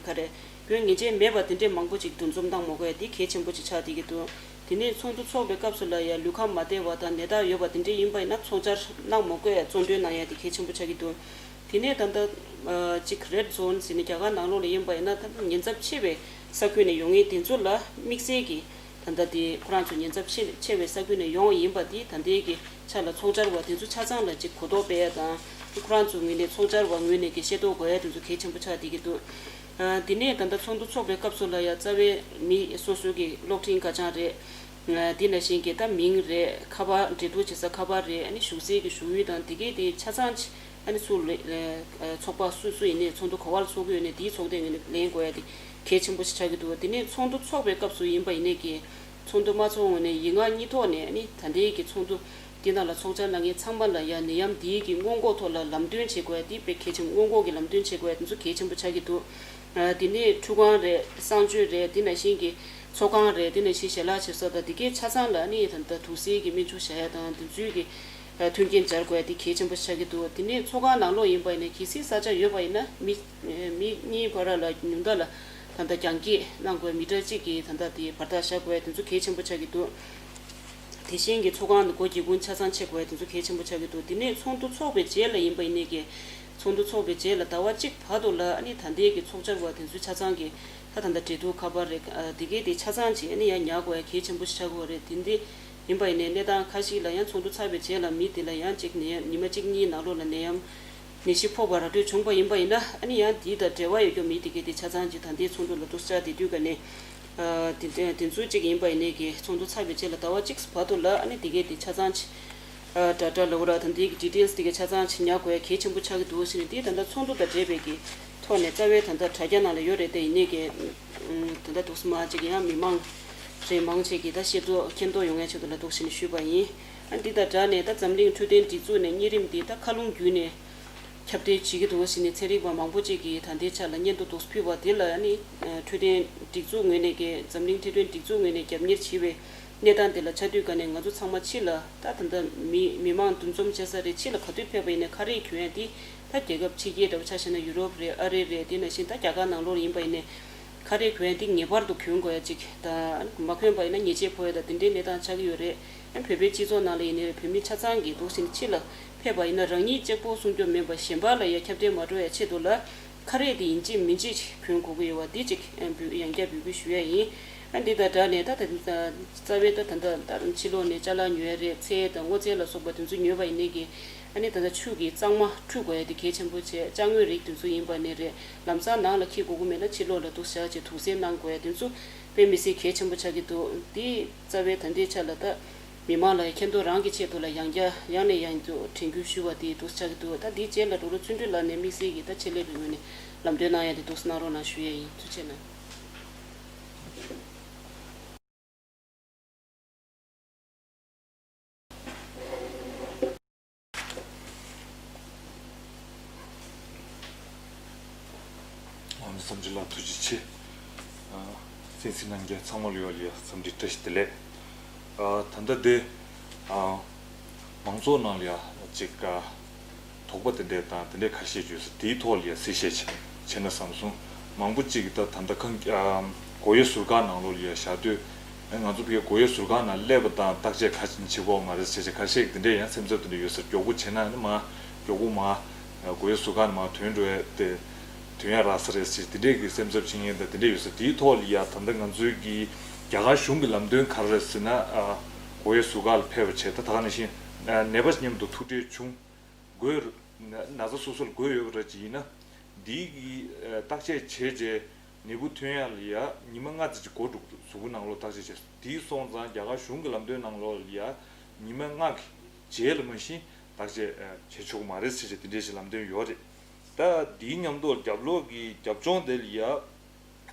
ག་རེ་དགོས་ངེས་ཅན་མེད་པ་དེ་འདྲས་མང་པོ་ཅིག་འདུ་འཛོམས་གནང་མ་དགོས་ཡ་དེ་གལ་ཆེན་པོ་ཅིག་ཆགས་བསྡད་ཀྱི་འདུག་དེ་ནས་ཚོགས་འདུ་འཚོགས་པའི་སྐབས་སུ་ལ་ཡང་ལུས་ཁམས་མ་བདེ་བ་དང་ནད་རྟགས་ཡོད་པ་དེ་འདྲས་ཡིན་པ་ཡིན་ན་ཚོགས་བཅར་གནང་མ་དགོས་ཡ་གཙོ་འདོན་གནང་ཡ་དེ་གལ་ཆེན་པོ་ཆགས་ཀྱི་འདུག་དེ་ནས་ད་ལྟ་ཨ་ཅིག་རེད་ཛོན་ཟེར་ནས་རྒྱ་གར་ནང་ལོགས་ལ་ཡིན་པ་ཡིན་ན་ད་ལྟ་ཉེན་ཚབས་ཆེ་བའི་ས་ཁུལ་ནས་ཡོང་མཁན་དེ་ཚོ་ལ་དམིགས་བསལ་གྱི་ད་ལྟ་དེ་ཁོ་རང་ཚོ་ཉེན་ཚབས་ཆེ་ཆེ་བའི་ས་ཁུལ་ནས་ཡོང་བ་ཡིན་པ་དེ་ད་ལྟའི་གི་ཆ་ལ་ཚོགས་བཅར་བ་དེ་ཚོ་ཆ་ཚང་ལ་ཅིག་གོ་རྟོགས་སྤེལ་ཡ་དང་ཁོ་རང་ཚོ་ངོས་ནས་ཚོགས་བཅར་བ་ངོས་ནས་ཀྱི་ཤེས་རྟོགས་དགོས་ཡ་དེ་ཚོ་གལ་ཆེན་པོ་ཆགས་བསྡད་ཀྱི་འདུག་ཨ་དེ་ནས་ད་ལྟ་ཚོགས་འདུ་འཚོགས་པའི་སྐབས་སུ་ལ་ཡ་རྩ་བའི་མི་སོ་སོའི་གི་གློག་འཕྲིན་ཁ་བྱང་རེད། ཨ་དེ་ནང་བཞིན་གྱི་ད་མིང་རེད། ཁ་པར་འབྲེལ་གཏུག་བྱེད་ས་ཁ་པར་རེད། ཨ་ནི་བཞུགས་སའི་གི་བཞུགས་ཡུལ་དང་དེ་གའི་དེ་ཆ་ཚང་ཅིག་ཨ་ནི་སུ་ལ་ཨ་ཚོགས་པ་སུ་སུ་ཡིན་ནའི་ཚོགས་འདུ་ག་བ་ལ་ཚོགས་ཀྱི་ཡོད་ནའི་དེའི་ཚོགས་སྡེ་ངོས་ནས་ལེན་དགོས་ཡ་དེ་གལ་ཆེན་པོ་ཞིག་ཆགས་ཀྱི་འདུག་དེ་ནས་ཚོགས་འདུ་འཚོགས་པའི་སྐབས་སུ་ཡིན་པ་ཡིན་ནའི་གི་ཚོགས་འདུ་མ་ཚོགས་སྔོན་ནས་ཡིག་ངག་གཉིས་ཐོག་ནས་ཨ་ནི་ད་ལྟའི་གི་ཚོགས་འདུ་དེ་ནང་ལ་ཚོགས་བཅར་གནང་མཁན་ཚང་མ་ལ་ཡ་ནད་ཡམས་འདིའི་གི་སྔོན་འགོག་ཐོག་ལ་ལམ་སྟོན་བྱེད་དགོས་ཡ་དེ་དཔེ་གལ་ཆེན། སྔོན་འགོག་གི་ལམ་སྟོན་བྱེད་དགོས་ཡ་དེ་ཚོ་གལ་ཆེན་པོ་ཆགས་ཀྱི་འདུག་ཨ་དེ་ནས་ཁྲུས་ཁང་རེད། གསང་སྤྱོད་རེད། དེ་ནང་བཞིན་གྱི་ཚོགས་ཁང་རེད། དེ་ནང་བཞིན་ཞལ་ལག་མཆོད་ས་དང་དེ་གའི་ཆ་ཚང་ལ་ནི་ད་ལྟ་དུག་སེལ་གྱི་སྨན་ཆུ་བཞག་ཡ་དང་དེ་ཚོའི་གི་ཨ་མཐུན་རྐྱེན་སྦྱར་དགོས་ཡ་དེ་གལ་ཆེན་པོ་ཆགས་ཀྱི་འདུག་དེ་ནས་ཚོགས་ཁང་ནང་ལོགས་ཡིན་པ་ཡིན་ན་གལ་སྲིད་ས་ཆ་ཡོད་པ་ཡིན་ན་མི་མི་གཉིས་བར་ལ་ཉུང་མཐའ་ལ་ད་ལྟ་རྒྱང་སྐྱེད་གནང་དགོས་ཡ་མི་ཊར་གཅིག་གི་ད་ལྟ་དེ་བར་ཐག་བཞག་དགོས་ཡ་དེ་ཚོ་གལ་ཆེན་པོ་ཆགས་ཀྱི་འདུག་དེ་བཞིན་གྱི་ཚོགས་ཁང་དུ་སྒོ་སྒེའུ་ཁུང་ཆ་ཚང་ཕྱེ་དགོས་ཡ་དེ་ཚོ་གལ་ཆེན་པོ་ཆགས་ཀྱི་འདུག་དེ་ནས་ཚོགས་འདུ་འཚོགས་པའི་རྗེས་ལ་ཡིན་པ་ཡིན་ནའི་གི་ཚོགས་འདུ་འཚོགས་པའི་རྗེས་ལ་ཟླ་བ་གཅིག་བར་དུ་ལ་ཨ་ནི་ད་ལྟའི་གི་ཚོགས་བཅར་བ་དེ་ཚོའི་ཆ་ཚང་གི་ད་ད་ལྟ་འབྲེལ་གཏུག་ཁ་པར་རེད། ཨ་དེ་གའི་དེ་ཆ་ཚང་ཅིག་ཨ་ནི་ཡང་ཉར་དགོས་ཡ་གལ་ཆེན་པོ་ཞིག་ཆགས་ཀྱི་ཡོད་རེད། དེ་འདི་ཡིན་པ་ཡིན་ནའི་གནས་སྟངས་ཁ་ཤས་ལ་ཡང་ཚོགས་འདུ་ཚར་བའི་རྗེས་ལ་མི་དེ་ལ་ཡང་ཅིག་ནད་ཉི་མ་གཅིག་གཉིས་ནང་ལོགས་ལ་ནད་ཡམས་ནད་གཞི་ཕོག་པ་ར་སྤྲོད་བྱུང་བ་ཡིན་པ་ཡིན་ན་ཨ་ནི་ཡང་དེ་དང་འབྲེལ་བ་ཡོད་རྒྱུ་མི་དེ་གའི་དེ་ཆ་ཚང་ཅིག་ད་ལྟའི་ཚོགས་འདུ་ལ་འདུག་བཅར་དེ་དུས་ག་ནས་ཨ་དེ་དེ་དེ་ཚོ་ཅིག་ཡིན་པ་ཡིན་ནའི་གི་ཚོགས་འདུ་ཚར་བའི་རྗེས་ལ་ཟླ་བ་གཅིག་བར་དུ་ལ་ཨ་ནི་དེ་གའི་དེ་ཆ་ཚང་ཅིག་ཨ་དྲ་དྲ་ལབ་ར་ད་འདི་གི་ཌི་ཊེལ་སི་དེ་གའི་ཆ་ཚང་ཅིག་ཉར་དགོས་ཡ་གལ་ཆེན་པོ་ཆགས་ཀྱི་འདུག་ཟེར་ནས་དེ་ད་ལྟ་ཚོགས་འདུ་དང་འབྲེལ་བའི་གི་ཐོག་ནས་རྩ་བའི་ད་ལྟ་དྲ་རྒྱ་ནང་ལ་ཡོད་རེད་དེ་ཡིན་ནའི་གི་ཨུམ་ད་ལྟ་འདུག་སེ་མ་ཅིག་ཡང་མི་མང་རེ་མང་ཆེ་གི་ད་ཤེས་རྟོགས་མཁྱེན་རྟོགས་ཡོང་ཡ་ཆེད་དུ་ལ་འདུག་ཟེར་ནས་ཞུས་པ་ཡིན། ཨ་འདི་དང་སྦྲགས་ནས་ད་འཛམ་གླིང་འཕྲོད་བསྟེན་སྒྲིག་འཛུགས་ནས་གཉན་རིམས་འདི་ད་མཁའ་རླུང་བརྒྱུད་ནས་ཁྱབ་གདལ་བྱེད་ཀྱི་འདུག་ཟེར་ནས་ཚན་རིག་པ་མང་པོ་ཅིག་གིས་ད་ལྟའི་ཆ་ལ་སྙན་ཐོ་འདུག་སེ་ཕུལ་བ་དེ་ལ་ཨ་ནི་འཕྲོད་བསྟེན་སྒྲིག་འཛུགས་ངོས་ནས་ཀྱི་འཛམ་གླིང་འཕྲོད་བསྟེན་སྒྲིག་འཛུགས་ངོས་ནས་རྒྱབ་གཉེར་བྱས་པའི་གནས་སྟངས་དེ་ལ་ཆ་དུས་ག་ནས་ང་ཚོ་ཚང་མ་ཕྱི་ལ་ད་ད་ལྟ་མི་མི་མང་འདུ་འཛོམས་བྱེད་ས་རེད། ཕྱི་ལ་ག་དུས་ཕེབས་པ་ཡིན་ནའི་ཁ་རས་གྱོན་ཡ་དེ་ད་རྒྱལ་ཁབ་ཕྱི་རྒྱལ་འདྲ་བོ་ཆ་བཞག་ན་ཡུ་རོབ་རེད། ཨ་རི་རེད། དེ་ནང་བཞིན་ད་རྒྱ་གར་ནང་ལོགས་ཡིན་པ་ཡིན་ནའི་ཁ་རས་གྱོན་ཡ་དེ་ངེས་པར་དུ་གྱོན་དགོས་ཡ་ཅིག་ད་མ་གྱོན་པ་ཡིན་ན་ཉེས་ཆད་ཕོག་ཡ་ད་དེ་འདྲའི་གནས་སྟངས་ཆགས་ཀྱི་ཡོད་རེད། ཨ་བོད་པའི་སྤྱི་ཚོགས་ནང་ལ་ཡིན་ནའི་རེད། བོད་མི་ཆ་ཚང་གིས་འདུག་སེ་ཕྱི་ལ་ཕེབས་པ་ཡིན་ན་རང་ཉིད་གཅིག་པོ་སྲུང་སྐྱོབ་མིན་པ་གཞན་པ་ལ་ཡ་ཁྱབ་གདལ་མ་འགྲོ་ཡ་ཆེད་དུ་ལ་ཁ་རས་དེ་ཡིན་གཅིག་མིན་གཅིག་གྱོན་དགོས་ཀྱི་ཡོད་པ་འདི་གཅིག་ཨ་འབུལ་ཡང་བསྐྱར་འབོད་སྐུལ་ཞུ་ཡ་ཡིན། ཨ་འདི་དང་སྦྲགས་ནས་ད་ད་རྩ་བའི་ད་ད་ད་ད་ཕྱི་ལོགས་ནས་ཅ་ལག་ཉོ་ཡ་རེད། ཚལ་དང་སྔོ་ཚལ་ལ་སོགས་པ་དེ་ཚོ་ཉོས་པ་ཡིན་ནའི་གི་ཨ་ནི་ད་ལྟ་ཆུ་གི་གཙང་མ་འཁྲུ་དགོས་ཡ་དེ་གལ་ཆེན་པོ་བྱས། ཅ་དངོས་རིགས་དེ་ཚོ་ཡིན་པ་ནས་རེད། ལམ་སང་ནང་ལ་འཁྱེར་དགོས་ཀྱི་མེད་ན་ཕྱི་ལོགས་ལ་འདུག་བཞག་བྱས་དུག་སེལ་གནང་དགོས་ཡ་དེ་ཚོ་དཔེ་མི་སྲིད་གལ་ཆེན་པོ་ཆགས་ཀྱི་འདུག་དེ་རྩ་བའི་ད་ལྟའི་ཆ་ལ་ད་མི་མང་ལ་མཁྱེན་རྟོགས་རང་གི་ཆེད་དུ་ལ་ཡང་བསྐྱར་ཡང་ནས་ཡང་དུ་དྲན་སྐུལ་ཞུ་བ་དེ་འདུག་ཆགས་ཀྱི་འདུག་ད་དེའི་རྗེས་ལ་རོགས་རོགས་བརྩོན་འགྲུས་ལགས་ནས་དམིགས་བསལ་གྱི་ད་ཆེད་ལས་ཀྱི་ངོས་ནས་ལམ་སྟོན་གནང་ཡ་དེ་འདུག་གནང་རོགས་གནང་ཞུ་ཡ་ཡིན། ཐུགས་རྗེ་གནང་། ཨ་ནི་འཚམས་འདྲི་ལ་ཐུགས་རྗེ་ཆེ། ཨ་གསན་གཟིགས་གནང་མཁན་ཚང་མ་ལ་ཡོད་ལ་ཡ་འཚམས་འདྲི་བཀྲ་ཤིས་བདེ་ལེགས། ཨ་ད་ལྟ་དེ་ཨ་མང་ཚོགས་ནང་ལ་ཡ་ཅིག་ཨ་དོགས་པ་དེ་འདྲས་དང་དེ་འདྲས་ཁ་ཤས་ཡོད་ས་དེའི་ཐོག་ལ་ཡ་གསལ་བཤད་བྱས་ན་བསམ་སོང་། མང་པོ་ཅིག་གིས་ད་ད་ལྟ་ཁང་ཨ་སྒོ་དབྱེ་ཟུར་བཀག་ནང་ལོགས་ལ་ཡ་བཞག་དུས། ཨ་ང་ཚོ་བའི་སྒོ་དབྱེ་ཟུར་བཀག་ནང་སླེབས་པ་དང་བརྟག་དཔྱད་ག་བྱེད་ཀྱི་ཡོད་མ་རེད་ཟེར་བྱས་ཁ་ཤས་ཀྱིས་དེ་འདྲས་ཡང་སེམས་འཚབ་དེ་འདྲས་ཡོད་ས། མགྱོགས་པོ་བྱས་ན་ནི་མ་མགྱོགས་པོ་མ་སྒོ་དབྱེ་ཟུར་བཀག་ནང་མ་ཐོན་འགྲོ་ཡ་དེ་ཐོན་ཡ་རག་ས་རེད་ཟེར་དེ་འདྲས་ཀྱི་སེམས་འཚབ་བྱེད་མཁན་དང་དེ་འདྲས་ཡོད་ས། དེའི་ཐོག་ལ་ཡ་ད་ལྟ་ང་ཚོའི་གི་རྒྱ་གར་གཞུང་གི་ལམ་སྟོན་ག་རེ་རེད་ཟེར་ན། ཨ་སྒོ་དབྱེ་ཟུར་བཀག་ལ་ཕེབས་པ་བྱས་ད་ད་ག་ནང་བཞིན་ཨ་ནད་པ་མཉམ་དུ་ཐུག་འཕྲད་བྱུང་། འགོས་ན་ན་ཚ་སོ་སོ་ལ་འགོས་ཡོད་པ་འདྲ་ཅིག་ཡིན་ན། འདིའི་གི་ཨ་བརྟག་དཔྱད་བྱས་རྗེས་ནད་འབུ་ཐོན་ཡ་ལ་ཡ་ཉི་མ་ལྔ་ཙམ་ཅིག་འགོར་འགྲོ་གི་འདུག་གཟུགས་པོ་ནང་ལོགས་བརྟག་དཔྱད་བྱས། དེའི་སོང་ཙང་རྒྱ་གར་གཞུང་གི་ལམ་སྟོན་ནང་ལོགས་ལ་ཡ་ཉི་མ་ལྔ་གི་རྗེས་ལ་མ་གཞི་བརྟག་དཔྱད་ཨ་བྱེད་ཆོག་གི་མ་རེད་ཟེར་བྱས་དེ་འདྲའི་ཞིག་ལམ་སྟོན་ཡོད་རེད། ད་དེའི་མཉམ་དུ་རྒྱབ་ལོགས་ཀྱི་རྒྱབ་ལྗོངས་དེ་ལ་ཡ་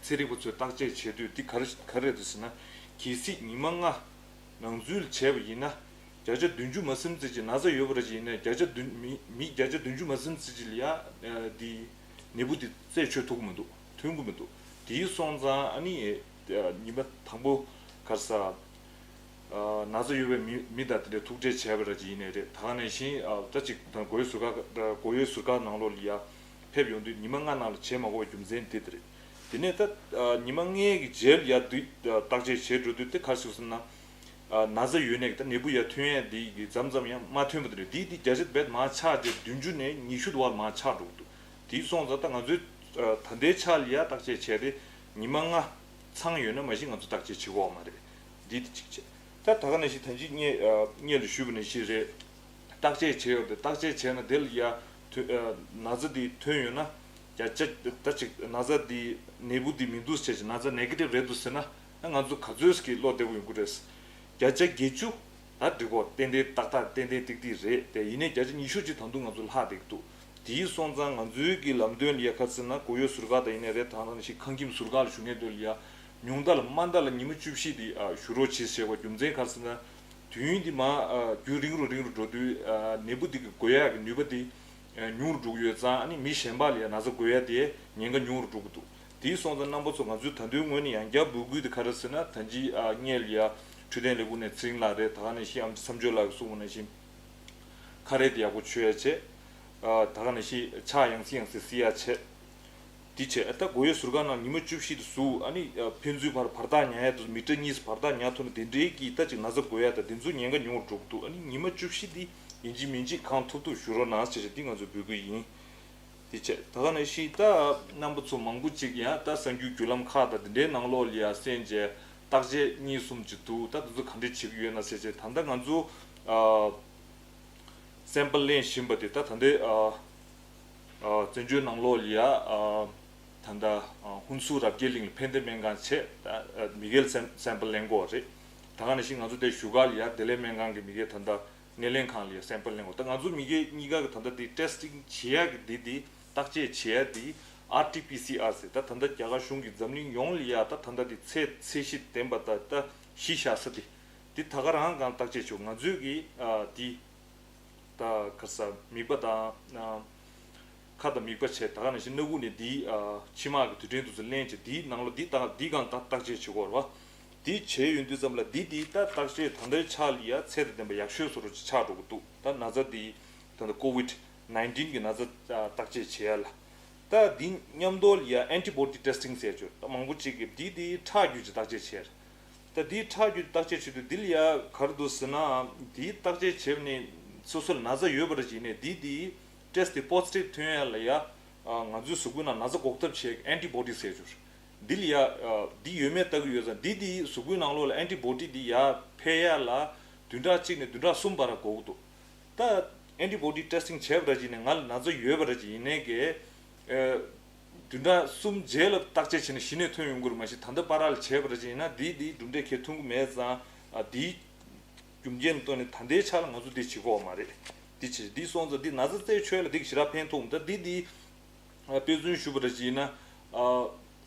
ཚན་རིག་པ་ཚོས་བརྟག་དཔྱད་བྱས་དུས་འདི་ག་རེ་ག་རེ་རེད་ཟེར་ན། གལ་སྲིད་ཉི་མ་ལྔ་ནང་འཛུལ་བྱས་པ་ཡིན་ན། བརྒྱ་ཆ་བདུན་ཅུ་མ་ཟིན་ཙམ་ཅིག་ན་ཚ་ཡོད་པ་རེད་ཅིག་ཡིན་ན་བརྒྱ་ཆ་བདུན་མི་མི་བརྒྱ་ཆ་བདུན་ཅུ་མ་ཟིན་ཙམ་ཅིག་ལ་ཡ་འདི་ནད་འབུ་འདི་རྩད་ཆོད་ཐུབ་ཀྱི་མི་འདུག་ཐོན་གྱི་མི་འདུག་དེའི་སོང་ཙང་ཨ་ནི་ཉི་མ་དང་པོ་ག་རེ་ཟ། ན་ཚ་ཡོད་པའི་མི་མི་དང་དེ་འདྲའི་ཐུག་འཕྲད་བྱས་པ་ར་ཅིག་ཡིན་ནའི་རེད། ད་ག་ནང་བཞིན་ད་ཅིག་ད་སྒོ་ཡོད་ཟུར་ཁ་སྒོ་ཡོད་ཟུར་ཁ་ནང་ལོགས་ལ་ཡ་ཕེབས་ཡོང་དུས་ཉི་མ་ལྔ་ནང་ལ་བྱེད་མ་དགོས་པའི་རྒྱུ་མཚན་དེ་དེ་རེད། དེ་ནས་ད་ཉི་མ་ལྔའི་གི་རྗེས་ལ་ཡ་དུས་བརྟག་དཔྱད་བྱེད་འགྲོ་དུས་དེ་ག་རེ་ཞུ་ཟེར་ན། ན་ཚ་ཡོད་ནས་ད་ནད་འབུ་ཡར་ཐོན་ཡས་འདི་གི་མཚམས་མཚམས་ཡང་མ་ཐོན་པ་དེ་རེད། འདི་འདི་བརྒྱ་ཆ་རྦད་མར་ཆག་རྗེས་བདུན་ཅུ་ནས་ཉི་ཤུ་དུ་བར་མར་ཆག་འགྲོ་གི་འདུག་དེ་སོང་ཙང་ད་ང་ཚོའི་ད་ལྟའི་ཆ་ལ་ཡ་བརྟག་དཔྱད་བྱས་ཏེ་ཉི་མ་ལྔ་ཚང་ཡོད་ན་མ་གཞི་ང་ཚོ་བརྟག་དཔྱད་བྱེད་དགོས་པ་མ་རེད། འདི་དེ་གཅིག་བྱས། ད་ད་ག་ནང་བཞིན་ད་ཅི་སྔོན་སྔོན་ལ་ཞུས་པ་ནང་བཞིན་རེད། བརྟག་དཔྱད་བྱས་ཡོད་དེ་བརྟག་དཔྱད་བྱས་ན་དེ་ལ་ཡ་ཐོན་ན་ཚ་འདི་ཐོན་ཡོད་ན་བརྒྱ་ཆ་ད་ཅིག་ན་ཚ་འདི་ནད་འབུ་འདི་མི་འདུག་ཟེར་བྱས་ན་ཚ་ནེ་གེ་ཊིབ་རེད་འདུག་ཟེར་ན། ང་ཚོ་ག་ཚོད་ཀྱི་བློ་བདེ་པོ་ཡོང་གི་རེད། བརྒྱ་ཆ་བརྒྱད་ཅུ་ད་འགྲིག་གོ་ཏན་ཏན་ཏག་ཏག་ཏན་ཏན་ཏིག་ཏིག་རེད་དེ། ཡིན་ནའི་བརྒྱ་ཆ་ཉི་ཤུ་ཅིག་ད་དུང་ང་ཚོ་ལྷག་བསྡད་ཀྱི་འདུག་དེའི་སོང་ཙང་ང་ཚོའི་གི་ལམ་སྟོན་ལ་ཡ་ག་རེ་ཟེར་ན་སྒོ་ཡོད་ཟུར་ཁ་དང་ཡིན་ནའི་རེད། ད་ག་ནང་བཞིན་ཁང་ཁྱིམ་ཟུར་ཁ་ལ་བཞུགས་མཁན་དེ་ལ་ཡ་ཉུང་མཐའ་ལ་དམའ་མཐའ་ལ་ཉི་མ་བཅུ་བཞི་དེ་བཞུགས་རོགས་བྱེད་ཟེར་བ་རྒྱུ་མཚན་ག་རེ་ཟེར་ན། དུས་ཡུན་འདི་མར་རྒྱུན་རིང་རུ་རིང་རུ་འགྲོ་དུས་ནད་འབུ་འདི་གི་འགོས་ཡག་གི་ནུས་པ་དེ་ཉུང་རུ་འགྲོ་གི་ཡོད་ཙང་ཨ་ནི་མི་གཞན་པ་ལ་ཡང་ན་ཚ་འགོས་ཡག་དེ་ཉེན་ཁ་ཉུང་རུ་འགྲོ་གི་འདུག་དེའི་སོང་ཙང་རྣམ་པ་ཚོ་ང་ཚོའི་ད་དུང་ངོས་ནས་ཡང་བསྐྱར་འབོད་སྐུལ་དེ་ག་རེ་ཟེར་ན། ད་ཅི་སྔོན་ལ་ཡ་འཕྲོད་བསྟེན་ལས་ཁུངས་ནས་ཚེ་རིང་ལགས་རེད། ད་ག་ནང་བཞིན་ཨམ་ཆི་བསམ་སྦྱོར་ལགས་ཀྱིས་གསུངས་པ་ནང་བཞིན་ཁ་རས་དེ་ཡག་པོ་མཆོད་ཡ་བྱེད། ད་ག་ནང་བཞིན་ཕྱག་ཡང་སེ་ཡང་སེ་བསིལ་ཡ་བྱེད། དེ་བྱས་ད་སྒོ་ཡོད་ཟུར་ཁ་ནང་ཉི་མ་བཅུ་བཞི་དུ་ཟུག་ཨ་ནི་ཕན་ཚུན་བར་བར་ཐག་ཉར་ཡ་དུ་མི་ཊར་གཉིས་བར་ཐག་ཉར་ཐུབ་ན་དེ་འདྲའི་གི་ད་ཅིག་ན་ཚ་འགོས་ཡ་ད་དེ་ཚོ་ཉེན་ཁ་ཉུང་རུ་འགྲོ་གི་འདུག་ཨ་ནི་ཉི་མ་བཅུ་བཞི་འདི་ཡིན་གཅིག་མིན་གཅིག་གང་ཐུབ་ཐུབ་བཞུགས་རོགས་གནང་ཟེར་བྱས་འདི་ང་ཚོའི་འབོད་སྐུལ་ཡིན། དེ་བྱས་ད་ག་ནང་བཞིན་ད་རྣམ་པ་ཚོ་མང་པོ་ཅིག་ཡང་ད་གསར་འགྱུར་བརྒྱུད་ལམ་ཁག་དང་དེ་འདྲའི་ནང་ལོགས་ལ་ཡ་གསན་བྱས་བརྟག་དཔྱད་གཉིས་གསུམ་ཅིག་འདུག་ད་དེ་ཚོ་ག་འདྲ་བྱེད་ཀྱི་ཡོད་ན་ཟེར་བྱས་ད་ལྟ་ང་ཚོ་ཨ། སེམ་པལ་ལེན་བཞིན་པ་དེ་ད་ད་ལྟའི་ཨ་ཨ་བཙན་བྱོལ་ནང་ལོགས་ལ་ཡ་ཨ་ད་ལྟ་ཨ་ཧུན་སུར་རབ་རྒྱས་གླིང་ལ་ཕན་བདེ་སྨན་ཁང་བྱས་ད་ཨ་མི་སྒེར་སེམ་སེམ་པལ་ལེན་དགོས་རེད། ད་ག་ནང་བཞིན་ང་ཚོ་དེ་བཞུགས་སྒར་ལ་ཡ་བདེ་ལེགས་སྨན་ཁང་གི་མི་སྒེར་ད་ལྟ་སྣེ་ལེན་ཁང་ལ་ཡ་སེམ་པལ་ལེན་དགོས། ད་ང་ཚོ་མི་སྒེར་གཉིས་ཀ་གི་ད་ལྟ་དེ་ཊེ་སི་ཊིང་བྱེད་ཡ་གི་དེ་དེ་བརྟག་དཔྱད་བྱེད་ཡ་དེ་ཨར་ཊི་པི་སི་ཨར་ཟེར་ད་ད་ལྟ་རྒྱ་གར་གཞུང་གིས་འཛམ་གླིང་ཡོངས་ལ་ཡ་ད་ད་ལྟ་དེ་ཚད་ཚད་གཞི་ལྡན་པ་ད་ད་གཞི་བཞག་ས་དེ་དེ་ད་ག་རང་གང་བརྟག་དཔྱད་བྱེད་དགོས། ང་ཚོས་གི་ཨ་དེ། ད་ག་རེ་ཟེར་མིད་པ་དང་ཨ་ཁ་དང་མིད་པ་བྱས་ད་ག་ནང་བཞིན་སྣ་ཁུག་ནས་འདིའི་ཨ་མཆིལ་མ་གི་དུད་སྤྲིན་དེ་ཚོ་ལེན་བྱས་འདིའི་ནང་ལ་འདི་ད་འདི་གང་ད་བརྟག་དཔྱད་བྱེད་དགོས་རེད་བ། འདི་བྱས་ཡོང་དུས་ཙམ་ལ་འདི་འདི་ད་བརྟག་དཔྱད་ད་ལྟའི་ཆ་ལ་ཡ་ཚད་དང་ལྡན་པ་ཡག་ཤོས་བཟོ་འདྲ་ཅིག་ཆགས་འགྲོ་གི་འདུག་ད་ན་ཚ་འདི་ད་ལྟ་ཀོ་ཝིད་ནའིན་ཊིན་གི་ན་ཚ་བརྟག་དཔྱད་བྱེད་ཡ་ལ། ད་འདི་མཉམ་དུ་ལ་ཡ་ཨན་ཊི་བོ་ཌི་ཊེ་སི་ཊིང་ཟེར་ཅིག་ཡོད་རེད། ད་མང་པོ་ཅིག་གིས་འདི་འདི་ཁྲག་རྒྱུད་ཀྱི་བརྟག་དཔྱད་བྱས་རེད། ད་འདི་ཁྲག་རྒྱུད་བརྟག་དཔྱད་བྱེད་དུས་འདི་ལ་ཡ་ག་རེ་འདུག་ཟེར་ན། འདི་བརྟག་དཔྱད་བྱས་ནས་སོ་སོ་ལ་ན་ཚ་ཡོད་པ་རེད་ཅེས་ནས་འདི་འདི་ཊེ་སི་ཊི་འདི་པོ་ཛི་ཊིབ་ཐོན་ཡ་ལ་ཡ་ང་ཚོའི་གཟུགས་པོའི་ནང་ན་ཚ་འགོག་ཐབས་བྱེད་ཨན་ཊི་བོ་ཌི་ཟེར་ཅིག་ཡོད་རེད། འདི་ལ་ཡ་འདི་ཡོད་མེད་ལྟ་གི་ཡོད་ཙང་འདི་འདི་གཟུགས་པོའི་ནང་ལོགས་ལ་ཨན་ཊི་བོ་ཌི་འདི་ཡར་འཕེལ་ཡ་ལ་བདུན་ཕྲག་གཅིག་ནས་བདུན་ཕྲག་གསུམ་བར་འགོར་གི་འདུག་ད་ཨན་ཊི་བོ་ཌི་ཊེ་སི་ཊིང་བྱས་པ་རེད་ཅེས་ནས་ང་ལ་ན་ཚ་ཡོད་པ་རེད་ཅེས་ཡིན་ནའི་གི་ཨ་བདུན་ཕྲག་གསུམ་རྗེས་ལ་བརྟག་དཔྱད་བྱས་ནས་གཞི་ནས་ཐོན་ཡོང་གི་རེད། མ་གཞི་ད་ལྟ་པ་ར་ལ་བྱས་པ་རེད་ཅེས་ཡིན་ན་འདིས་འདིའི་གྲུབ་འབྲས་ཁྱེར་ཐོན་གི་མེད་ཙང་ཨ་འདིའི་རྒྱུ་རྐྱེན་བཏོན་ནས་ད་ལྟའི་ཆ་ལ་ང་ཚོ་འདི་བྱེད་དགོས་མ་རེད། འདི་བྱེད་འདི་སོང་ཙང་འདི་ན་ཚ་རྩད་ཆོད་ལ་འདི་གི་ཞེ་དྲག་ཕན་ཐོགས་མི་འདུག་ད་འདི་འདི་དཔེ་མཚོན་ཞུ་བ་རེད་ཅེས་ཡིན་ན།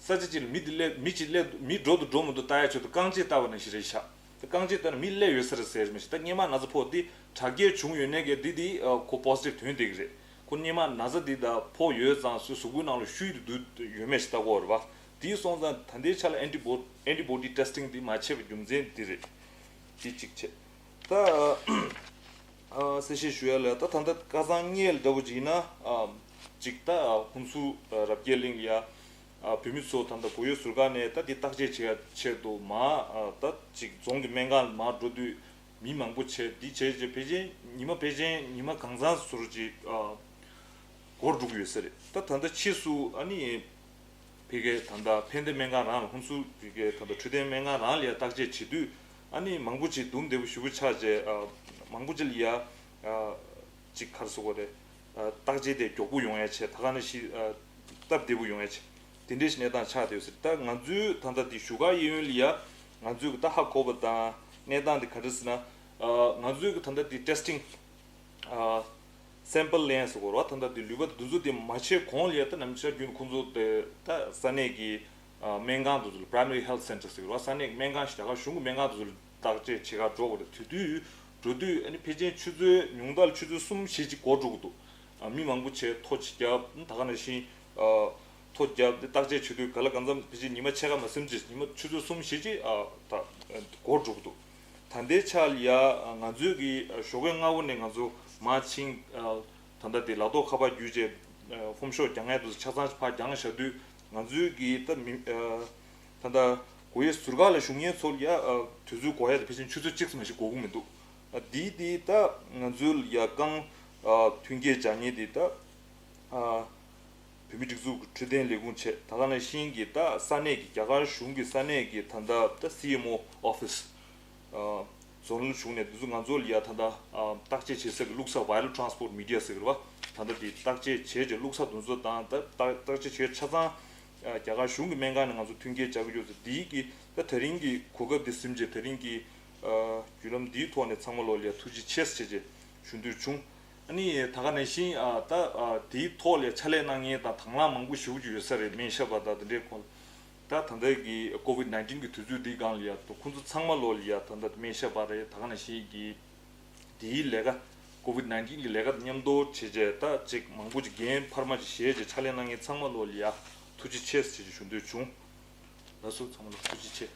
ས་ཆ་གཅིག་ལ་མི་འདི་སླེབས་མི་གཅིག་སླེབས་མི་འགྲོ་འདུག་འགྲོ་མི་འདུག་ལྟ་ཡ་ཆེད་དུ་རྐང་རྗེས་ལྟ་བ་ནང་བཞིན་རེད་ཤག་ད་རྐང་རྗེས་ལྟ་ན་མི་སླེབས་ཡོད་ས་རེད་ཟེར་མི་ཞིག་ད་སྔོན་མ་ན་ཚ་ཕོག་འདི་དྲག་སྐྱེད་བྱུང་ཡོད་ནའི་གི་འདི་འདི་ཁོ་པོ་ཛི་ཊིབ་ཐོན་བསྡད་ཀྱི་རེད། ཁོ་སྔོན་མ་ན་ཚ་འདི་ད་ཕོག་ཡོད་ཙང་སོའི་གཟུགས་པོའི་ནང་ལ་ཤུལ་དུ་འདུག་ཡོད་མེད་ཞིག་ལྟ་དགོས་རེད་བ། དེའི་སོང་ཙང་ད་ལྟའི་ཆ་ལ་ཨན་ཊི་བོ་ཨན་ཊི་བོ་ཌི་ཊེ་སི་ཊིང་འདི་མ་བྱས་པའི་རྒྱུ་མཚན་འདི་རེད། འདི་གཅིག་བྱས། ད། ཨ་གསལ་བཤད་ཞུ་ཡ་ལ་ད་ད་ལྟ་ཁ་སང་ཉལ་འདྲ་བོ་ཅིག་ཡིན་ན་ཨ་ཅིག་ད་ཨ་ཧུན་སུར་ཨ་རབ་རྒྱས་གླིང་ཡ་ཨ་བོད་མི་ཚོ་ད་ལྟ་སྒོ་ཡོད་ཟུར་ཁ་ནས་ད་འདི་བརྟག་དཔྱད་བྱེད་ཡ་ཆེད་དུ་མ་ཨ་ད་ཅིག་རྫོང་གི་སྨན་ཁང་ལ་མར་འགྲོ་དུས་མི་མང་པོ་བྱས་འདི་བྱས་རྗེས་ཕལ་ཆེར་ཉི་མ་ཕལ་ཆེར་ཉི་མ་གང་ཚང་ཟུར་ཅིག་ཨ་འགོར་འགྲོ་གི་ཡོད་ས་རེད། ད་ད་ལྟ་ཕྱིས་སུ་ཨ་ནི། ཕ་གིའི་ད་ལྟ་ཕན་བདེ་སྨན་ཁང་རང་ལ་ཧུན་སུར་ཕ་གིའི་ད་ལྟ་འཕྲོད་བསྟེན་སྨན་ཁང་རང་ལ་ཡ་བརྟག་དཔྱད་བྱེད་དུས་ཨ་ནི་མང་པོ་ཅིག་འདུམ་བདེ་པོ་ཞེ་པོ་ཆགས་རྗེས་ཨ་མང་པོ་ཅིག་ལ་ཡ་ཨ་ཅིག་ག་རེ་ཟེར་དགོས་རེད། ཨ་བརྟག་དཔྱད་དེ་མགྱོགས་པོ་ཡོང་ཡ་ཆེད་ད་ག་ནང་བཞིན་ཨ་སྟབས་བདེ་པོ་ཡོང་ཡ་ཆེད་དེ་འདྲའི་གནས་སྟངས་ཆགས་བསྡད་ཡོད་ཟེར། ད་ང་ཚོའི་ད་ལྟ་འདི་བཞུགས་སྒར་གཡས་གཡོན་ལ་ཡ་ང་ཚོས་གི་ད་ཧ་གོ་བ་དང་གནས་སྟངས་འདི་ག་རེ་ཟེར་ན་ཨ་ང་ཚོས་གི་ད་ལྟ་འདི་ཊེ་སི་ཊིང་ཨ་སེམ་པལ་ལེན་ཟེར་དགོས་རེད་བ། ད་ལྟ་དེ་ལུས་པ་འདི་ཚོ་དེ་མ་བྱས་གོང་ལ་ཡ་ད་ནམ་ཞག་རྒྱུན་ཁོང་ཚོ་དེ་ད་ས་གནས་ཀྱི་ཨ་སྨན་ཁང་དེ་ཚོ་ལ་Primary Health Center་ཟེར་གི་རེད་བ། ས་གནས་ཀྱི་སྨན་ཁང་ཞིག་རྒྱ་གར་གཞུང་གི་སྨན་ཁང་དེ་ཚོ་ལ་བརྟག་དཔྱད་བྱེད་གར་འགྲོ་དགོས་རེད། དེ་དུས་འགྲོ་དུས་ཨ་ནི་ཕལ་ཆེར་ཆུ་ཚོད་ཉུང་མཐའ་ལ་ཆུ་ཚོད་གསུམ་བཞི་ཅིག་འགོར་འགྲོ་གི་འདུག་ཨ་མི་མང་པོ་བྱས་ཐོ་ཅིག་བརྒྱབ་ད་ག་ནང་བཞིན་ཨ་ཐོ་བརྒྱབ་དེ་བརྟག་དཔྱད་བྱེད་དུས་ག་ལ་གང་འཚམ་ཕལ་ཆེར་ཉི་མ་ཕྱེད་ཀ་མ་ཟིན་ཅིག་ཉི་མ་ཆུ་ཚོད་གསུམ་བཞི་ཅིག་ཨ་ད་འགོར་འགྲོ་གི་འདུག་ད་ལྟའི་ཆ་ལ་ཡ་ང་ཚོའི་གི་ཞོགས་ཀས་སྔ་པོ་ནས་ང་ཚོ་མར་ཕྱིན། ད་ལྟ་དེ་ལག་ཐོག་ཁ་པར་བརྒྱུད་བྱས་ཧོམ་ཤོག་རྒྱག་མཁན་དེ་ཚོ་ཆ་ཚང་ཕར་བརྒྱངས་བཞག་དུས། ང་ཚོའི་གི་ད་མི་ད་ལྟ་གོ་ཡས་ཟུར་ཁག་ལ་བཞུགས་མཁན་ཚོ་ལ་ཡ་དུས་ཚོད་འགོར་ཡ་དེ་ཕལ་ཆེར་ཆུ་ཚོད་གཅིག་ཙམ་མ་ཞིག་འགོར་གི་མི་འདུག་འདི་འདི་ད་ང་ཚོའི་ལ་ཡ་རྐང་མཐུན་རྐྱེན་སྦྱར་མཁན་འདི་ད། བོད་མིའི་སྒྲིག་འཛུགས་ཀྱི་འཕྲོད་བསྟེན་ལས་ཁུངས་བྱས། ད་ག་ནང་བཞིན་གྱི་ད་ས་གནས་ཀྱི་རྒྱ་གར་གཞུང་གི་ས་གནས་ཀྱི་ད་ལྟ་ད་སི་ཨེམ་ཨོ་ཨོ་ཕིས། ཛོ་ནལ་གཞུང་ནས་འདི་ཚོ་ང་ཚོ་ལ་ཡ་ད་ལྟ་བརྟག་དཔྱད་བྱེད་ས་ཀྱི་བླུགས་ས། Viral Transport Media ཟེར་གི་རེད་བ། ད་ལྟ་དེ་བརྟག་དཔྱད་བྱས་རྗེས་བླུགས་ས་དེ་ཚོ་དང་ད་བརྟག་བརྟག་དཔྱད་བྱས་ཆ་ཚང་རྒྱ་གར་གཞུང་གི་སྨན་ཁང་ནས་ང་ཚོ་མཐུན་རྐྱེན་སྦྱར་གི་ཡོད་ཟེར། འདིའི་གི་ད་དེ་རིང་གི་གོ་སྐབས་འདི་ཟིན་རྗེས་དེ་རིང་གི་བརྒྱུད་ལམ་འདིའི་ཐོག་ནས་ཚང་མ་ལོ་ལ་ཡ་ཐུགས་རྗེ་ཆེ་ཟེར་བྱས་ཞུ་འདོད་བྱུང་། ཨ་ནི་ད་ག་ནང་བཞིན་ཨ་ད་ཨ་དེའི་ཐོག་ལ་ཕྱག་ལས་གནང་མཁན་དང་དང་བླངས་མང་པོ་ཞེ་པོ་ཅིག་ཡོད་ས་རེད། སྨན་ཞབས་པ་དང་དེ་འདྲའི་སྐོར། ད་ད་ལྟ་གི་ཀོ་ཝིད་ནའིན་ཊིན་གི་དུས་ཚོད་འདིའི་སྒང་ལ་ཡ་ད་ཁོང་ཚོ་ཚང་མ་ལོ་ལ་ཡ་ད་ལྟ་སྨན་ཞབས་པ་རེད། ད་ག་ནང་བཞིན་གྱི་དེའི་ལས་ཀ་ཀོ་ཝིད་ནའིན་ཊིན་གི་ལས་ཀ་དང་མཉམ་དུ་བྱས་རྗེས་ད་ཅིག་མང་པོ་ཅིག་འགན་འཕར་མ་ཅིག་བཞེས་རྗེས་ཕྱག་ལས་གནང་མཁན་ཚང་མ་ལོ་ལ་ཡ་ཐུགས་རྗེ་ཆེ་ཟེར་ཅིག་ཞུ་འདོད་བྱུང་། ལགས་སོ། ཚང་མ་ལ་ཐུགས་རྗེ་ཆེ།